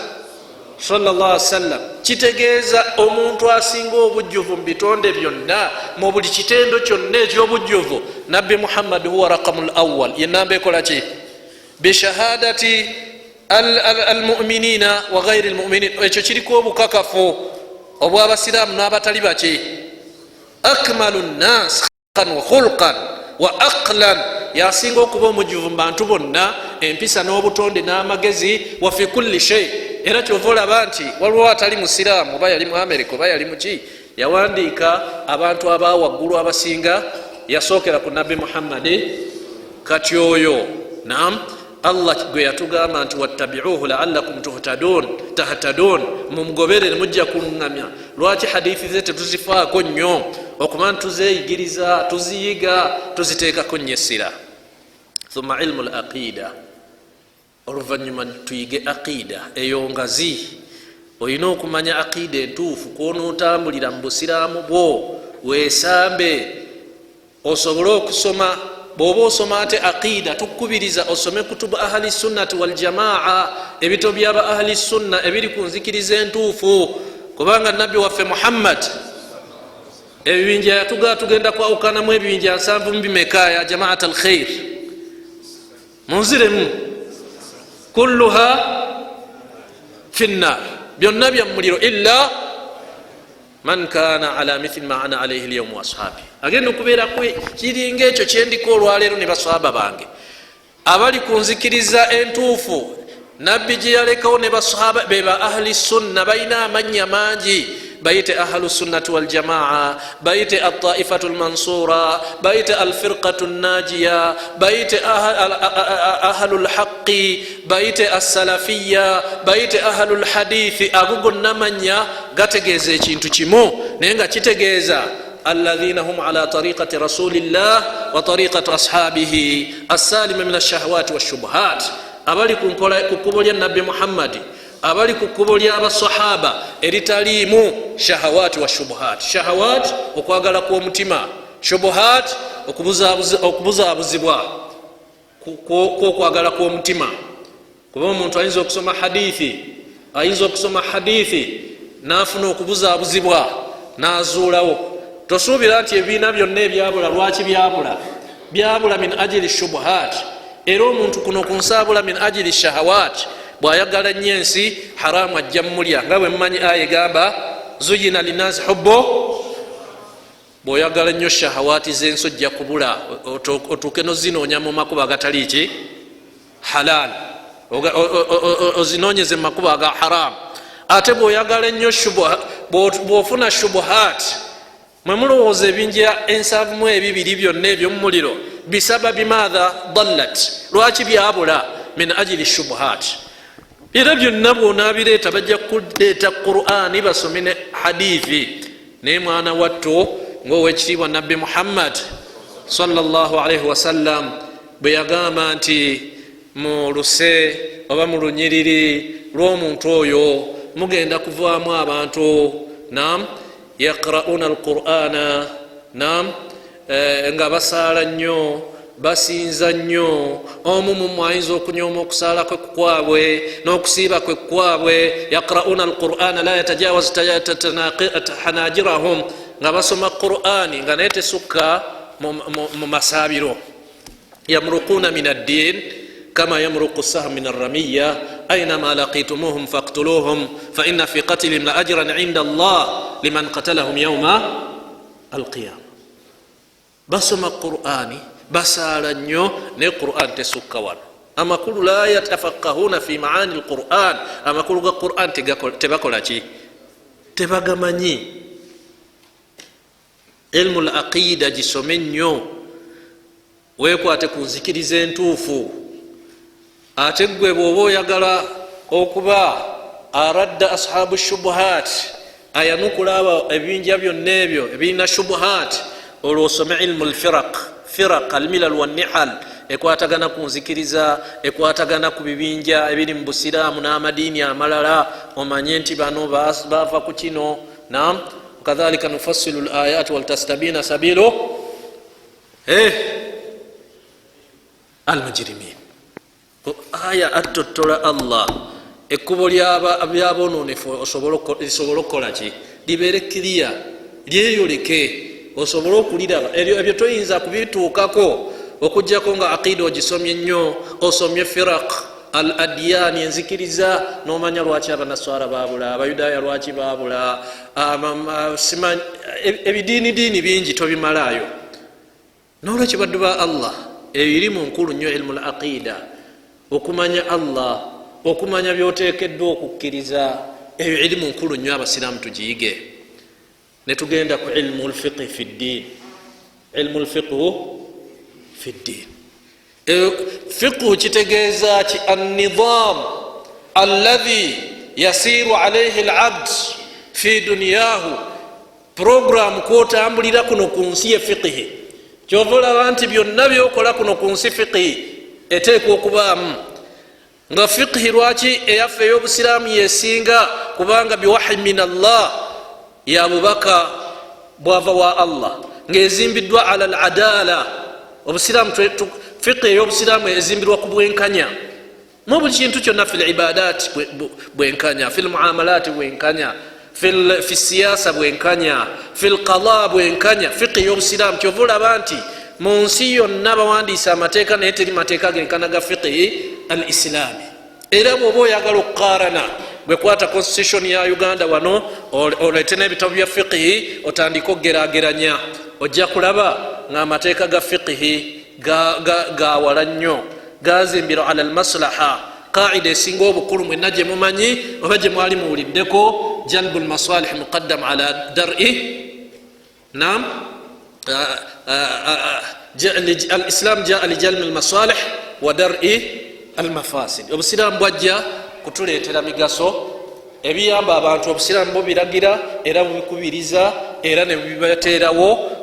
sallallahu sallam. Kitegeeza omuntu asinga obujjuvu mu bitonde byonna, mu buli kitendo kyonna ekyobujjuvu, Nabbi Muhammad huwa raqamu lawal, yenamba ekola ki? Bishahadati almuminina wa gairi lmuminin. Ekyo kiriko obukakafu obwabasiraamu n'abatali baki. Akmalu nnas wa khulqan wa aqlan, yasinga okuba omujuvu mu bantu bonna, empisa n'obutonde n'amagezi, wa fi kulli shei. Era kyova olaba nti waliwo atali musiraamu, oba yali mu America oba yali muki, yawandiika abantu abawaggulu abasinga, yasookera ku Nabbi Muhammadi. Kati oyo nam Allah gwe yatugamba nti, "Wattabiuhu laalakum tuhtadun, tahtadun," mumugoberere mujja kuŋŋamya. Lwaki hadithi ze tetuzifaako nnyo okuba nti tuzeyigiriza, tuziyiga, tuziteekako nnyo essira? Thumma ilmu laqida. Oluvanyuma tuyige aqida. Eyo ngazi. Olina okumanya aqida entuufu kwonootambulira mu busiraamu bwo, weesambe osobole okusoma. Bw'oba osoma ate aqida, tukubiriza osome kutubu ahli sunnati waljamaa, ebitabo byaba ahli sunna ebiri ku nzikiriza entuufu, kubanga Nabbi waffe Muhammad ebibinja yatugaa tugenda kwawukanamu ebibinja nsanvu mubimeka? Ya jamaat alkhair, munziremu. Kulluha finnar, byonna bya muliro, illa man kana ala mithili ma ana alaihi lyaum waashabi. Agenda okubeeraku kiringa ekyo kyendiko olwaleero ne basahaba bange, abali ku nzikiriza entuufu Nabbi gye yalekawo ne basahaba be ba ahli sunna. Balina amannya mangi, Bayite Ahlu Sunnati Waljamaa, bayite Altaifatu Lmansura, bayite Alfirqatu Najiya, bayite Ahlu Lhaqi, bayite Assalafiya, bayite Ahlu Lhadithi. Ago gonna manya gategeeza ekintu kimu, naye nga kitegeeza alladhina hum ala tariqati rasulillah wa tariqati ashabihi assalima min ashahawati washubuhat, abali ku kkubo lya Nabbi Muhammadi, abali ku kkubo ly'abasahaba eritaliimu shahawati wa shubuhat. Shahawat okwagala kw'omutima, shubuhat okubuzaabuzibwa kwokwagala kw'omutima. Kuba omuntu ayinza okusoma hadithi, ayinza okusoma hadithi n'afuna okubuzaabuzibwa n'azuulawo. Tosuubira nti ebibiina byonna ebyabula, lwaki byabula? Byabula min ajili shubuhat. Era omuntu kuno ku nsi abula min ajili shahawat. Bw'ayagala nnyo ensi, haramu ajja mumulya, nga bwe mumanyi aya egamba zuyina linasi hubbo. Bw'oyagala nnyo shahawati z'ensi, ojja kubula otuuke nozinoonya mu makubo agatali ki halal, ozinoonyeze mu makubo aga haram. Ate bw'oyagala ennyo, bw'ofuna shubuhat, mwe mulowooza ebinja 72 byonna ebyomumuliro bisababi maatha dallat? Lwaki byabula? Min ajili shubuhat. Era byonna bwonabireeta, bajja kuleeta Qurani, basome ne hadithi. Naye mwana wattu, ngaowekitiibwa Nabbi Muhammad salllahalaihi wasallam bwe yagamba nti mu luse oba mu lunyiriri lw'omuntu oyo mugenda kuvaamu abantu nam yaqrauna alqur'ana, nam nga basaala nnyo, basinza nnyo. Omu mumwe ayinza okunyooma okusaala kwe kukwabwe n'okusiiba kwe kukwabwe. Yaqrauna alqur'ana la yatajawaz hanajirahum, nga basoma Qur'ani nga naye tesukka mu masaabiro. Yamruquna min addin kama yamruqu sahm min arramiya, ainama laqitumuhum faktuluhum, faina fi qatlihim la ajran inda Allah liman qatalahum yauma alqiyama. Basoma Qur'ani, basaala nnyo, naye Quran tesukka wano. Amakulu, la yatafakahuna fi maani lquran, amakulu ga Quran tebakola ki? Tebagamanyi. Ilmu laqida gisome nnyo, wekwate ku nzikiriza entuufu. Ate gwe bwoba oyagala okuba aradda ashabu shubuhat, ayanukula abo ebibinja byonna ebyo ebirina shubuhat, olwo osome ilmu lfiraq, firaq almilal wanihal, ekwatagana ku nzikiriza, ekwatagana ku bibinja ebiri mu busiraamu n'amadiini amalala, omanye nti bano bava ku kino. Nam kadhalika nufassilu layat waltastabina sabilu almujrimin. Aya attottola Allah ekkubo lyabononefu lisobole okukola ki? Libeere kiriya, lyeyoleke, osobole okuliraba. Ebyo toyinza kubituukako okugjako nga aqida ogisomye nnyo, osomye firaq al adyan, enzikiriza, nomanya lwaki abanaswara babula, abayudaaya lwaki babula, ebidiinidiini bingi tobimalaayo. Nolwekyo baddu ba Allah, ebirimu nkulu nnyo, ilmu laqida, okumanya Allah, okumanya byotekeddwa okukkiriza, eyo irimu nkulu nnyo, abasiraamu tugiyige. Netugenda ku ilmu lfiqhi fi ddin. Ilmu lfiqhu fi ddin, fiqhu kitegeeza ki? Annidam alladhi yasiru alaihi labd fi duniyahu, programu kwotambulira kuno ku nsi ye fiqihi. Kyova olaba nti byonna byokola kuno ku nsi, fiqihi eteekwa okubaamu. Nga fiqihi lwaki eyaffe ey'obusiraamu yesinga? Kubanga biwahi min Allah, ya bubaka bwava wa Allah, ngaezimbiddwa ala al adala. Obusiraamu, fiqhi ey'obusiraamu ezimbirwa ku bwenkanya mu buli kintu kyonna: fi libadat bwenkanya, fi lmuamalat bwenkanya, fi siyasa bwenkanya, fi lqada bwenkanya. Fiqhi ey'obusiraamu, kyova olaba nti mu nsi yonna bawandiisa amateeka, naye teri mateeka genkana ga fiqhi al islami. Era bwoba oyagala okukarana, bwekwata constitution ya Uganda wano, olete n'ebitabo bya fiqhi, otandike okugerageranya, ojja kulaba nga amateeka ga fiqhi gawala nnyo, gazimbirwa ala almaslaha. Qaida esinga obukulu mwenna gye mumanyi oba gye mwali muwuliddeko, Jalbu lmasalih muqaddam ala dari. Nam, alislam jaa lijalbi lmasalih wa dari almafasid. Obusiraamu bwajja kutuleetera migaso. Ebiyamba abantu obusiraamu bubiragira era bubikubiriza era nebibateerawo.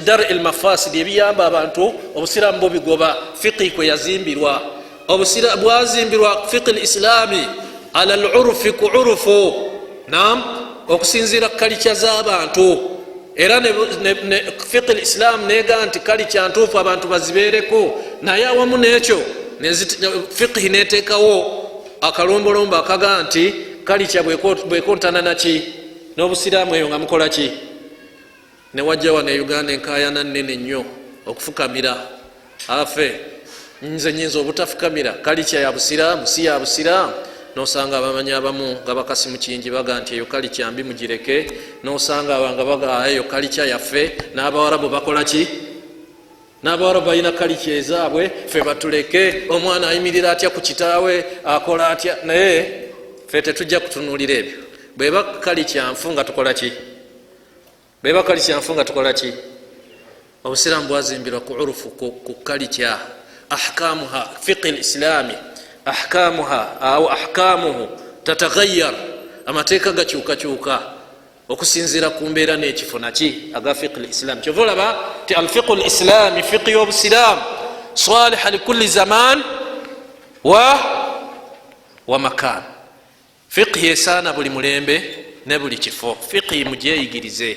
Dar lmafasid, ebiyamba abantu obusiraamu bubigoba. Fiqi kwe yazimbirwa, bwazimbirwa fiqi lislaami ala lurufi, ku urufu, nam, okusinziira kalica z'abantu. Era fiqi lislaam nega nti kalica ntuufu abantu bazibeereko, naye awamu n'ekyo fiqihi neteekawo akalombolombo akaga nti kalica bwekontana naki n'obusiraamu, eyo nga mukola ki? Newajja wano e Uganda enkayana nene nnyo okufukamira. Afe nze nyinza obutafukamira, kalica ya busiraamu si ya busiraamu? Nosanga abamanyi abamu nga bakasi mukingi baga nti eyo kalica mbi, mugireke. Nosanga abanga baga eyo kalica yaffe, n'abawarabu bakola ki? N'abawarabu balina kalica ezaabwe, fe batuleke. Omwana ayimirira atya ku kitaawe, akola atya? Naye fe tetujja kutunuulira ebyo. Bweba kalica nfu nga tukola ki? Bweba kalica nfu nga tukola ki? Obusiraamu bwazimbirwa ku urufu, ku kalica. Ahkamuha, fiqi lislaami ahkamuha au ahkamuhu tatagayar, amateeka gakyukakyuka okusinziira ku mbeera n'ekifo naki aga fiqi lislam. Kyova olaba ti alfiqu lislami, fiqi y'obusiraamu, saliha likulli zaman wa makan. Fiqhi esaana buli mulembe ne buli kifo. Fiqhi mugyeyigirize.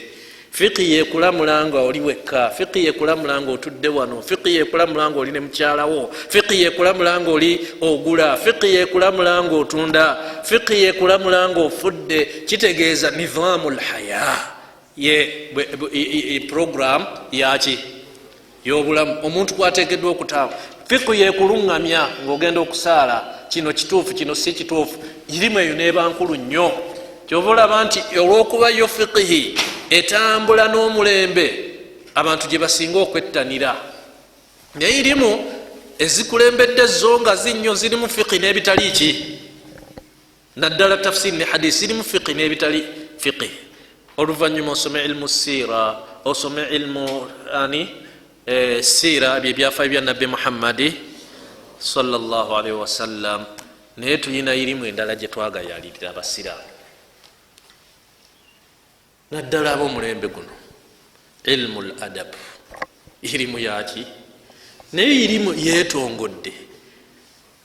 Fiqhi yekulamula nga oli wekka, fiqhi yekulamula nga otudde wano, fiqhi yekulamula nga oli ne mukyalawo, fiqhi yekulamula nga oli ogula, fiqhi yekulamula nga otunda, fiqhi yekulamula nga ofudde. Kitegeeza nidhamu lhaya, ye program yaki y'obulamu omuntu kwateekeddwa okutaamu. Fiqhi yekuluŋŋamya ng'ogenda okusaala, kino kituufu, kino si kituufu. Irimu eyo neba nkulu nnyo. Kyova olaba nti olwokuba yo fiqihi etambula n'omulembe, abantu gye basinga okwettanira. Naye irimu ezikulembedde zo nga zinnyo zirimu fiqi n'ebitali ki, naddala tafsiri ne hadisi zirimu fiqi n'ebitali fiqi. Oluvannyuma osome ilmu siira, osome ilmu ani siira, byebyafaayo bya Nabbi Muhammadi salllahalaihi wasallam. Naye tuyina irimu endala gye twagayalirira abasiraamu, naddala ab'omulembe guno, ilmu l adab. Irimu yaki? Naye irimu yetongodde.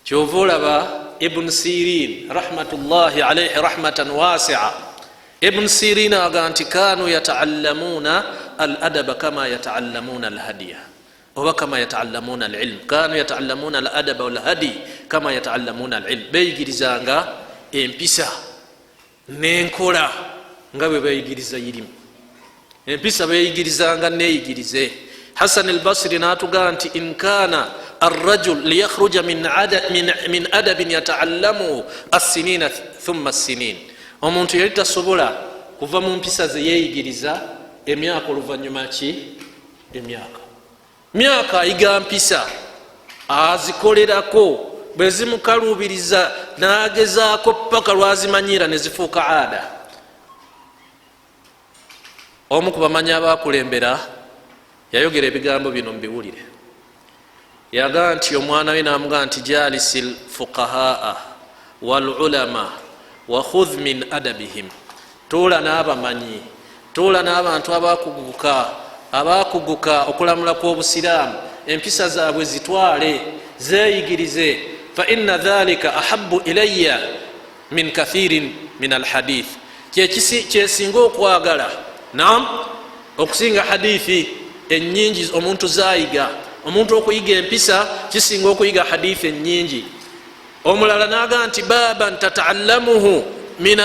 Kyova olaba Ibuni Sirin rahmatullahi alaihi rahmatan wasia, Ibuni Sirin aga nti kanu yataallamuuna al adaba kama yataallamuuna alhadiya, oba kama yataallamuuna alilm. Kanu yataallamuuna al adaba walhadi kama yataallamuuna alilm. Beyigirizanga empisa n'enkola nga bwe bayigiriza irimu. Empisa beyigirizanga neyigirize. Hasan al Basiri natugaa nti in kana arrajul liyakhruja min adabin yataallamuhu assinina thumma assinin, omuntu yali tasobola kuva mu mpisa ze yeyigiriza emyaka oluvanyuma ki emyaka myaka ayiga mpisa, azikolerako, bwe zimukaluubiriza n'agezaako paka lwazimanyira nezifuuka ada. Omu ku bamanyi abakulembera yayogera ebigambo bino mubiwulire. Yagaa nti omwana we namugaa nti jalisi lfuqahaa walulama wakhudh min adabihim, tuula n'abamanyi, tuula n'abantu abakuguka okulamula kw'obusiraamu, empisa zaabwe zitwale, zeeyigirize. Fa inna dhalika ahabu ilaya min kathirin min alhadith, kyesinga okwagala nam okusinga hadithi enyingi omuntu zayiga. Omuntu okuyiga empisa kisinga okuyiga hadithi enyingi. Omulala naga nti baban tataallamuhu min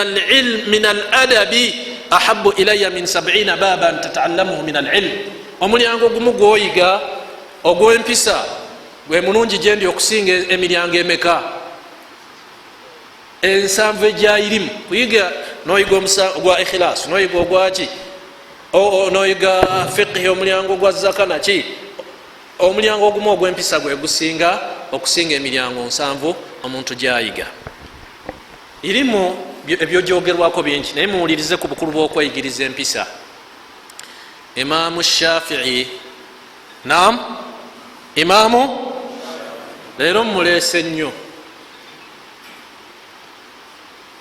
aladabi ahabu ilaya min 70 baban tataallamuhu min alilm. Omulyango gumu gwoyiga ogw'empisa gwe mulungi gyendi okusinga emiryango emeka? 70 egyayirimu kuyiga. Noyiga ogwa ikhilas, noyiga ogwaki, noyiga fiqhi, omulyango gwa zaka naki. Omulyango ogumu ogw'empisa gwe gusinga okusinga emiryango 70 omuntu gyayiga irimu. Ebyogyogerwako bingi, naye muwulirize ku bukulu bw'okweyigiriza empisa. Imamu Shafii, nam imamu leero mumuleese nnyo,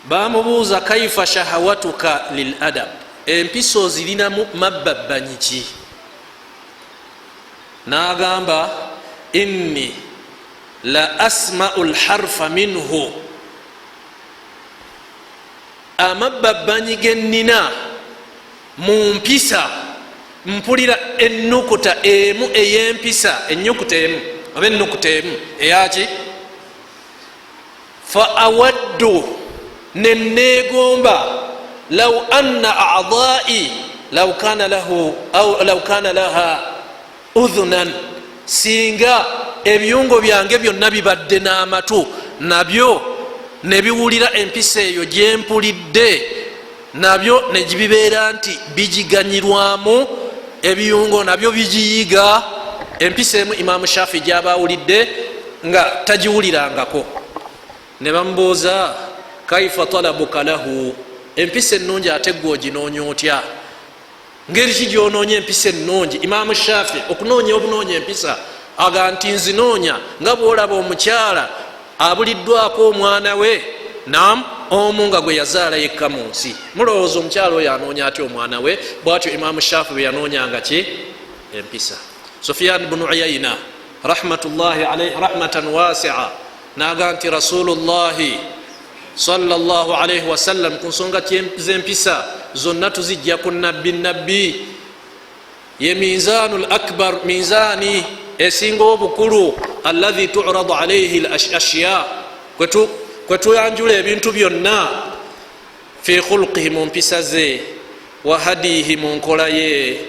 bamubuuza: "Kaifa shahawatuka lil adab?" Empisa ozirinamu mabbabbanyi ki? N'agamba: "Inni la asmau lharfa minhu." Amabbabbanyi gennina mu mpisa, mpulira enukuta emu ey'empisa, enyukuta emu oba enukuta emu eyaki, fa awaddu, neneegomba, law anna adai law kana lahu au law kana laha udhunan, singa ebiyungo byange byonna bibadde n'amatu, nabyo nebiwulira empisa eyo gyempulidde, nabyo negibibeera nti bigiganyirwamu, ebiyungo nabyo bigiyiga empisa emu Imamu Shafi gyaba awulidde nga tagiwulirangako. Ne bamubuuza: "Kaifa talabuka lahu?" Empisa ennungi ate gwe oginoonya otya? Ngeri ki gyonoonya empisa ennungi? Imamu Shafi okunoonya obunoonya empisa, aga nti nzinoonya nga bwolaba omukyala abuliddwako omwana we, nam omu nga gwe yazaala yekka mu nsi. Mulowooza omukyala oyo anoonya atya omwana we? Bwatyo Imamu Shafi bwe yanoonyanga ki? Empisa. Sofiyan bunu Uyaina rahmatullahi alaihi rahmatan wasia naga nti Rasulullahi sallallahu alaihi wasallam, ku nsonga z'empisa zonna tuzijja ku Nabbi. Nabbi ye minzanu l akbar, minzani esinga obukulu, alladhi turadu alaihi l ashya, kwe tuyanjula ebintu byonna, fi khulqihi, mu mpisa ze, wa hadihi, mu nkola ye,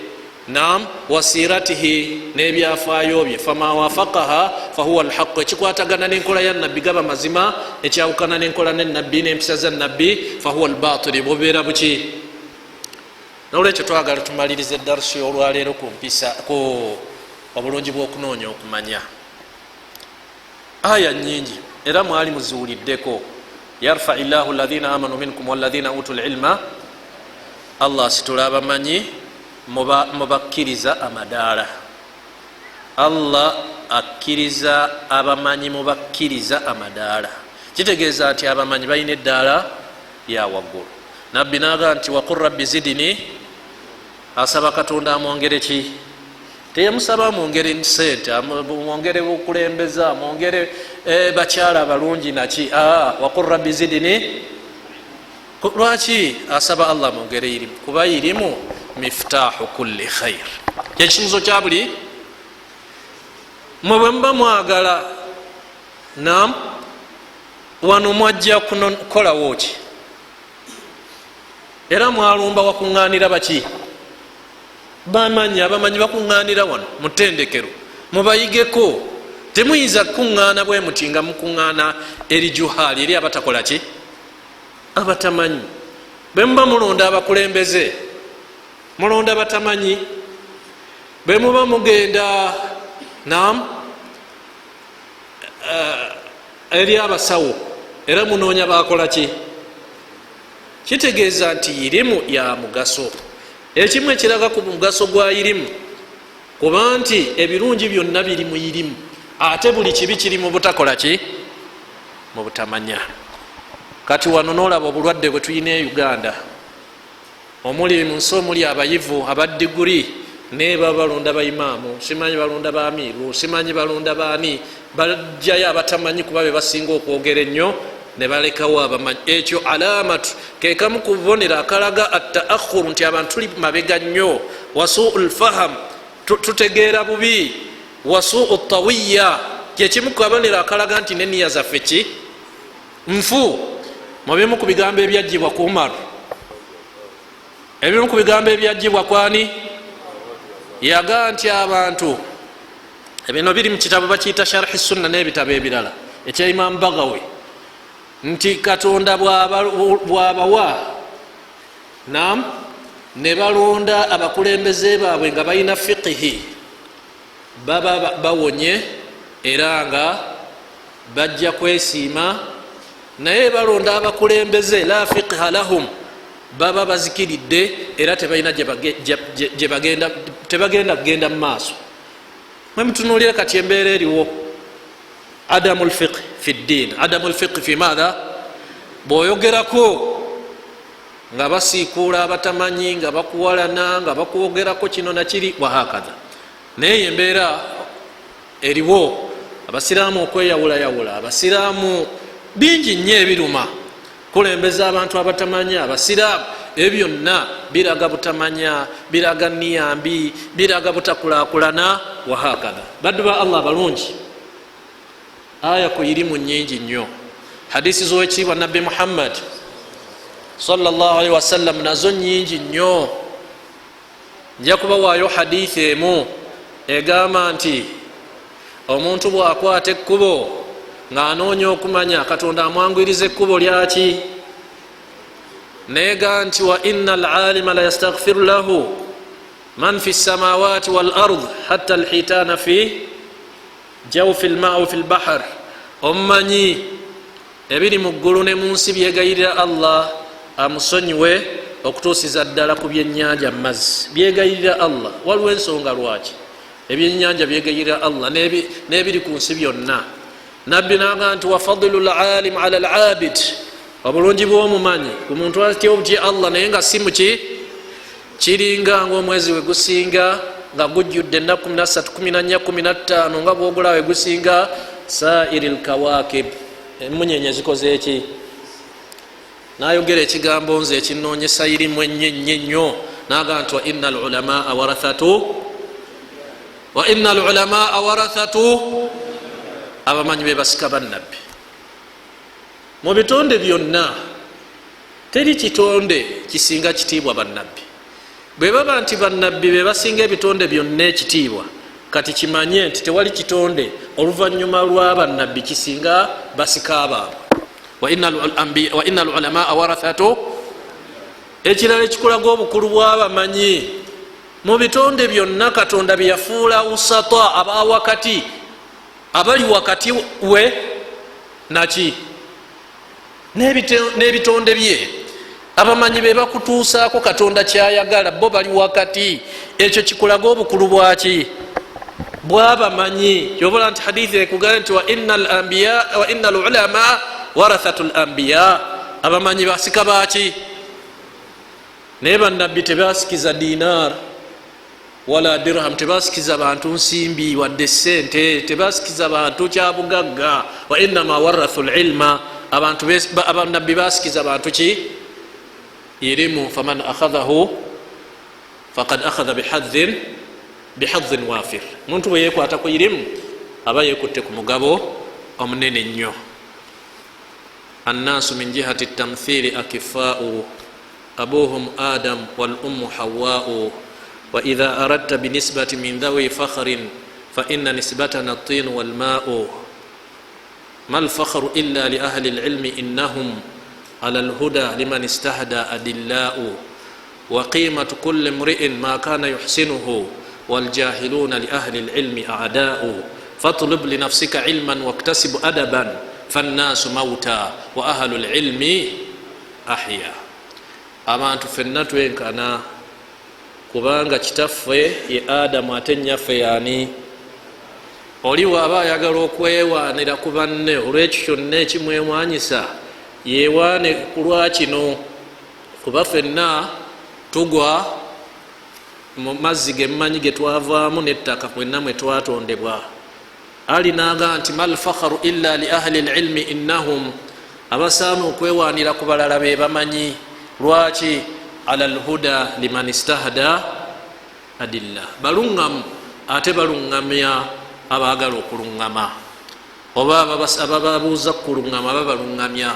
nam wa siratihi, n'ebyafaayo bye. Fama wafakaha fahuwa alhaqu, ekikwatagana n'enkola ya Nabbi gaba mazima, ekyawukana n'enkola nenabbi n'empisa za Nabbi fahuwa albatili, bubeera buki? Nolwekyo twagala tumaliriza eddarusi olwaleero ku mpisa, ku obulungi bw'okunoonya okumanya. Aya nyingi era mwali muziwuliddeko: yarfai llahu alladhina amanu minkum walladhina utu lilma. Allah asitula abamanyi mubakkiriza amadaala. Allah akkiriza abamanyi mubakkiriza amadaala, kitegeeza nti abamanyi balina eddaala ya waggulu. Nabbi naga nti: "Waqul rabbi zidini." Asaba Katonda amwongere ki? Teyamusaba amwongere sente, amwongere bukulembeza, amwongere bakyala balungi naki. "Waqul rabbi zidini." Lwaki asaba Allah amwongere irimu? Kuba irimu mifutahu kulli khair, kyekisinzo kya buli. Mwe bwe muba mwagala, nam wano mwajja kukolawo ki? Era mwalumba wakuŋŋanira baki? Bamanyi, abamanyi bakuŋŋanira wano mu ttendekero, mubayigeko. Temuyinza kukuŋŋaana bwe muti nga mukuŋŋaana eri juhaali, eri abatakola ki, abatamanyi. Bwe muba mulonda abakulembeze, mulonda batamanyi. Bwe muba mugenda nam eri abasawo, era munoonya bakola ki? Kitegeeza nti irimu ya mugaso. Ekimu ekiraga ku mugaso gwa irimu, kuba nti ebirungi byonna biri mu irimu, ate buli kibi kiri mu butakola ki, mu butamanya. Kati wano nolaba obulwadde bwe tulina e Uganda, omuli mu nsi omuli abayivu abadiguri, naye baba balonda baimaamu, simanyi balonda baamiiru, simanyi balonda baani, bajjayo abatamanyi kuba be basinga okwogera ennyo, ne balekawo abamanyi. Ekyo alamatu, kekamu ku bubonero akalaga ataakhuru, nti abantu tuli mabega nnyo, wasuu lfaham, tutegeera bubi, wasuu tawiya, kyekimu ku kabonero akalaga nti neniya zaffe ki nfu. Mubimu ku bigambo ebyajjibwa ku Umar, ebimu ku bigambo ebyajjibwa kwani, yagaa nti abantu, bino biri mu kitabo bakiyita Sharhi Sunna n'ebitabo ebirala ekya Imamu Bagawi, nti Katonda bwabawa nam ne balonda abakulembeze baabwe nga balina fiqihi, baba bawonye era nga bajja kwesiima. Naye balonda abakulembeze la fiqha lahum, baba bazikiridde era tebalina gyebagenda, tebagenda kugenda mu maaso. Mwemutunuulire kati embeera eriwo, adamu lfiqh fi ddin, adamu lfiqh fi maatha. Bwoyogerako nga basiikuula abatamanyi, nga bakuwalana, nga bakwogerako kino nakiri, wahakatha. Naye embeera eriwo, abasiraamu okweyawulayawula, abasiraamu bingi nnyo ebiruma, kulembeza abantu abatamanyi abasiraamu, ebyo byonna biraga butamanya, biraga niyambi, biraga butakulakulana, wahakatha. Baddu ba Allah abalungi, aya ku irimu nyingi nnyo, hadisi z'owekitiibwa Nabbi Muhammad salllahalihi wasallam nazo nyingi nnyo. Nja kubawaayo hadithi emu egamba nti omuntu bw'akwata ekkubo ng'anoonya okumanya, Katonda amwanguyiriza ekkubo lyaki. Neega nti wa ina alalima la yastaghfiru lahu man fi lsamawati wal ard hatta alhitana fi jawfi lmau fi lbahar. Omumanyi, ebiri mu ggulu ne mu nsi byegayirira Allah amusonyiwe, okutuusiza ddala ku byennyanja mu mazzi byegayirira Allah. Waliwo ensonga lwaki ebyennyanja byegayirira Allah n'ebiri ku nsi byonna. Nabbi naga nti wafadilu lalim ala labid, obulungi bw'omumanyi ku muntu atya obutya Allah naye nga si muki, kiringa ngaomwezi we gusinga nga gujjudde ennaku 13, 14, 15, nga bwogula we gusinga sairi lkawakib, emunyenye zikoze eki. Nayogera ekigambo nze ekinoonyesa irimu ennyo ennyo ennyo, naga nti waina lulamaa warathatu, waina lulamaa warathatu, abamanyi bebasika bannabbi. Mu bitonde byonna teri kitonde kisinga kitiibwa bannabbi. Bwe baba nti bannabbi be basinga ebitonde byonna ekitiibwa, kati kimanye nti tewali kitonde oluvannyuma lwa bannabbi kisinga basika baabwe. Waina lulamaa warathatu. Ekirala ekikulaga obukulu bw'abamanyi, mu bitonde byonna Katonda byeyafuula usata, abawakati, abali wakati we naki n'ebitonde bye, abamanyi be bakutuusaako Katonda kyayagala, bo bali wakati. Ekyo kikulaga obukulu bwaki bwabamanyi. Kyobola nti hadithi ekugaa nti waina lulama warathatu lambiya, abamanyi basika baki. Naye bannabbi tebasikiza dinar wala dirham, tebasikiza bantu nsimbi wadde sente, tebasikiza bantu kyabugagga. Wainama warathu lilma, abantu abannabbi basikiza bantu ki? Irimu. Faman akhadhahu fakad akhadha bihadhin wafir. Omuntu bwe yekwata ku irimu aba yekutte ku mugabo omunene nnyo. Annaasu min jihati tamthili akifau, abuhum Adam walummu Hawau, waidha aradta binisbati min dhawi fakhrin faina nisbatana tin walmau, ma lfakhru illa liahli lilmi innahum ala lhuda liman istahda adillau, waqimatu kuli mriin ma kana yuhsinuhu, waljahiluna liahli lilmi adau, fatlub linafsika ilman waktasib adaban, fannasu mauta wa ahlu lilmi ahya. Abantu fenna twenkana, kubanga kitaffe ye Adamu, ate nyaffe yaani? Oli waaba ayagala okwewaanira ku banne olwekyo kyonna ekimwewanyisa, yewaane ku lwakino, kuba fenna tugwa mu mazzi gemmanyi getwavaamu nettaka, fenna mwe twatondebwa. Ali naga nti ma lfakharu illa li ahli lilmi innahum, abasaana okwewaanira ku balala be bamanyi. Lwaki? Ala lhuda liman istahda adilla, baluŋŋamu ate baluŋŋamya abaagala okuluŋŋama, oba abababuuza kuluŋŋama babaluŋŋamya.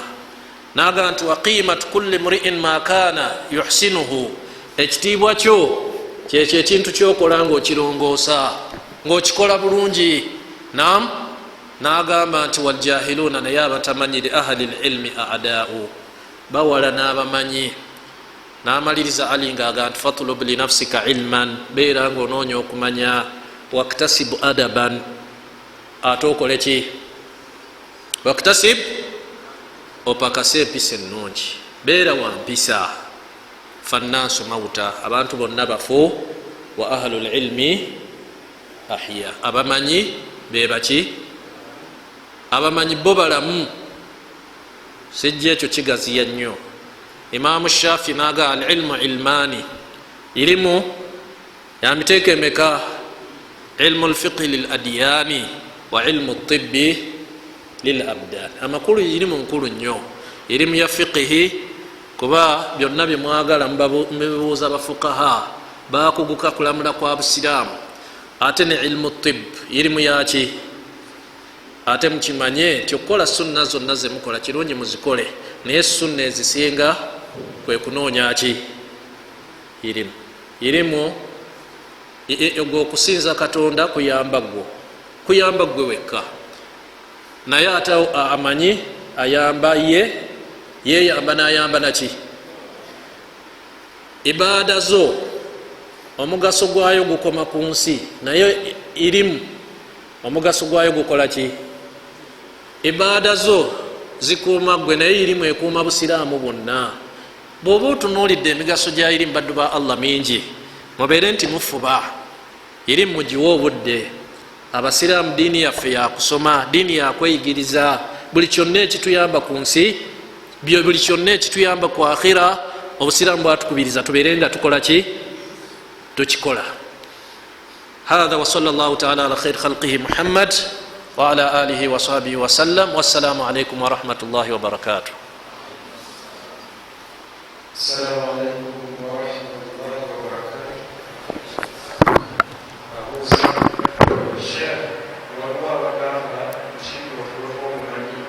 Naga nti waqimatu kulli mriin ma kana yuhsinuhu, ekitiibwa kyo kyekyo ekintu kyokola ngaokirongoosa, ngaokikola bulungi. Nam nagamba nti waljahiluna, naye abatamanyi, li ahli lilmi adau, bawala n'abamanyi. Namaliriza Ali ngaaga nti fatlub linafsika ilman, beera nga onoonya okumanya, waktasibu adaban, ate okole ki? Waktasib Opakase empisa ennungi, beera wa mpisa. Fannansu mauta, abantu bonna bafu. Wa ahlu lilmi ahya, abamanyi bebaki? Abamanyi bo balamu. Sijja ekyo kigaziya nnyo. Imamu Shafi naga alilmu ilmani, irimu yamiteeka emeka? Ilmu lfiqhi liladyani wa ilmu tibbi lilabdan. Amakulu, irimu nkulu nnyo, irimu ya fiqihi, kuba byonna byemwagala mubibuuza bafukaha, bakuguka kulamula kwa busiraamu. Ate ne ilmu tib, irimu yaki? Ate mukimanye nti okukola sunna zonna zemukola kirungi, muzikole, naye sunna ezisinga kwe kunoonya ki? Irimu. Irimu gwe okusinza Katonda kuyamba gwo, kuyamba gwe wekka, naye ate amanyi ayamba ye, yeyamba nayamba naki? Ibaada zo omugaso gwayo gukoma ku nsi, naye irimu omugaso gwayo gukola ki? Ibaada zo zikuuma gwe, naye irimu ekuuma busiraamu bwonna. Bw'oba otunuulidde emigaso gya irimu, baddu ba Allah, mingi. Mubeere nti mufuba irimu, mugiwe obudde. Abasiraamu, diini yaffe yakusoma, diini yakweyigiriza. Buli kyonna ekituyamba ku nsi, buli kyonna ekituyamba ku akhira, obusiraamu bwatukubiriza tubeere nga tukola ki? Tukikola. Hatha, wasala llahu taala ala khairi khalqihi Muhammad waala alihi wasahbihi wasallam. Wassalamu alaikum warahmatullahi wabarakatuh. Assalamu alaikum warahmatullahi wabarakatuh. Abuuza, Sheikh, waliwo abagamba nti otulo tw'omumanyi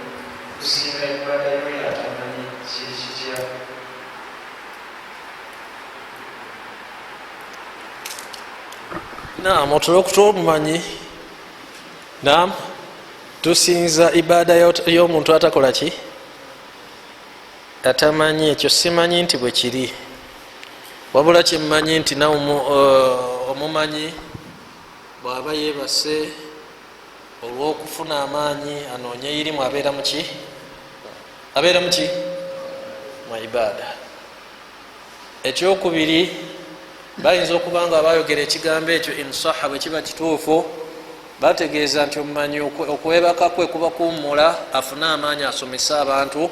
kusinga ibaada y'oyo atamanyi, kiri kitya? Nam, otulo tw'omumanyi, nam, tusinza ibaada y'omuntu atakola ki? Atamanyi. Ekyo simanyi nti bwe kiri, wabula kyemmanyi nti nawe omumanyi bw'aba yeebase olw'okufuna amaanyi anoonye irimu, abeera muki? Abeera muki? Mu ibaada. Ekyokubiri, bayinza okuba nga bayogera ekigambo ekyo, insaha, bwe kiba kituufu, bategeeza nti omumanyi okwebaka kwe kuba kuwummula, afune amaanyi asomese abantu.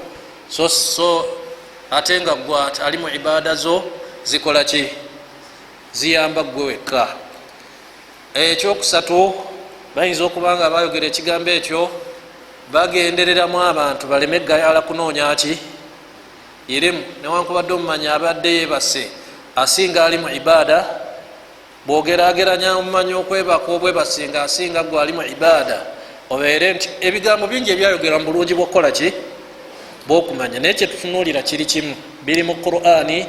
So ate nga gwe ali mu ibaada zo zikola ki? Ziyamba gwe wekka. Ekyokusatu, bayinza okuba nga bayogera ekigambo ekyo bagendereramu abantu baleme gayala kunoonya ki? Irimu. Newankubadde omumanyi abadde yebase asinga ali mu ibaada, bwogerageranya omumanyi okwebaka obwebase nga asinga gwe ali mu ibaada, obeere nti ebigambo bingi ebyayogerwa mu bulungi bwokukola ki? Bwokumanya. Naye kyetutunuulira kiri kimu, biri mu Qurani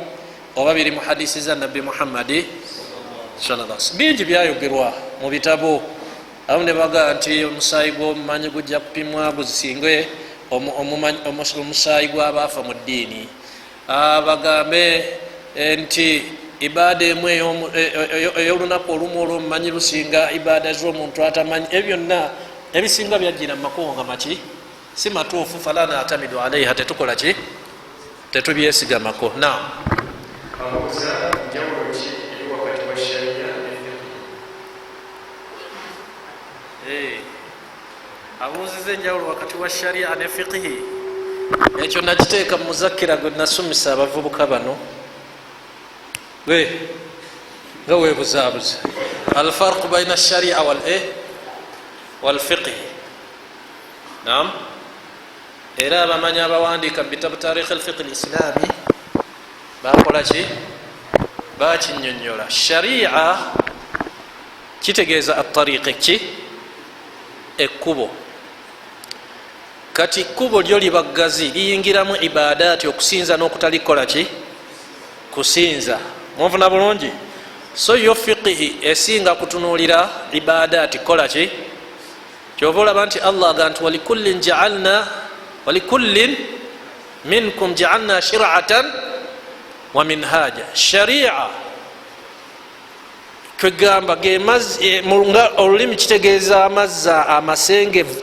oba biri mu hadisi za Nabbi Muhammadi? Bingi byayogerwa mu bitabo, abamu ne bagaa nti omusaayi gw'omumanyi gujja kupimwa gusinge omusaayi gw'abaafa mu ddiini. Bagambe nti ibaada emu ey'olunaku olumu olwomumanyi lusinga ibaada z'omuntu atamanyi. Ebyo byonna ebisinga byajjira mu makubo nga maki? Si matuufu. Fala natamidu alaiha, tetukola ki? Tetubyesigamako. Naam. Abuuza, njawulo ki eri wakati wa sharia ne fiqhi? Abuuziza enjawulo wakati wa sharia ne fiqihi. Ekyo nakiteeka mu muzakira gwe nasumisa abavubuka bano nga webuzaabuza alfarqu baina sharia walfiqhi. Nam, era abamanyi abawandiika mu bitabu tarikh alfiqhi lislami bakola ki? Bakinyonyola. Sharia kitegeeza atariqi ki? Ekkubo. Kati kkubo lyo liba ggazi, liyingiramu ibadaati, okusinza n'okutali kukola ki? Kusinza. Munfuna bulungi? So yo fiqihi esinga kutunuulira ibadaati, kukola ki? Kyova olaba nti Allah aga nti walikullin jaalna, walikullin minkum jaalna shiratan wa minhaja. Sharia kwegamba nga olulimi kitegeeza amazzi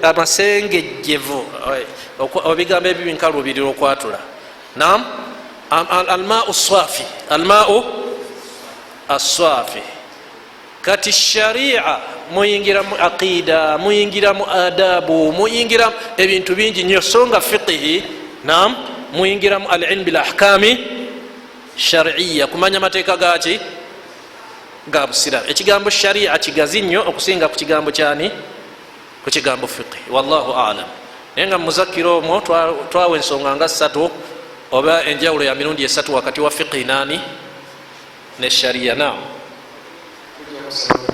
amasengejjevu. Ebigambo ebyo binkalubirira okwatula. Nam, almau swafi, almau aswafi. Kati sharia muyingira mu aqida, muyingira mu adabu, muyingira ebintu bingi nnyo. So nga fiqihi, nam, muyingiramu alilmu bilahkami shariya, kumanya mateeka gaki? Ga busiramu. Ekigambo sharia kigazi nnyo okusinga ku kigambo kyani? Ku kigambo fiqihi. Wallahu alam. Naye nga mumuzakiro omwo twawa ensonga nga ssatu oba enjawulo ya mirundi esatu wakati wa fiqihi nani ne sharia. Nam. Kujja kusaba.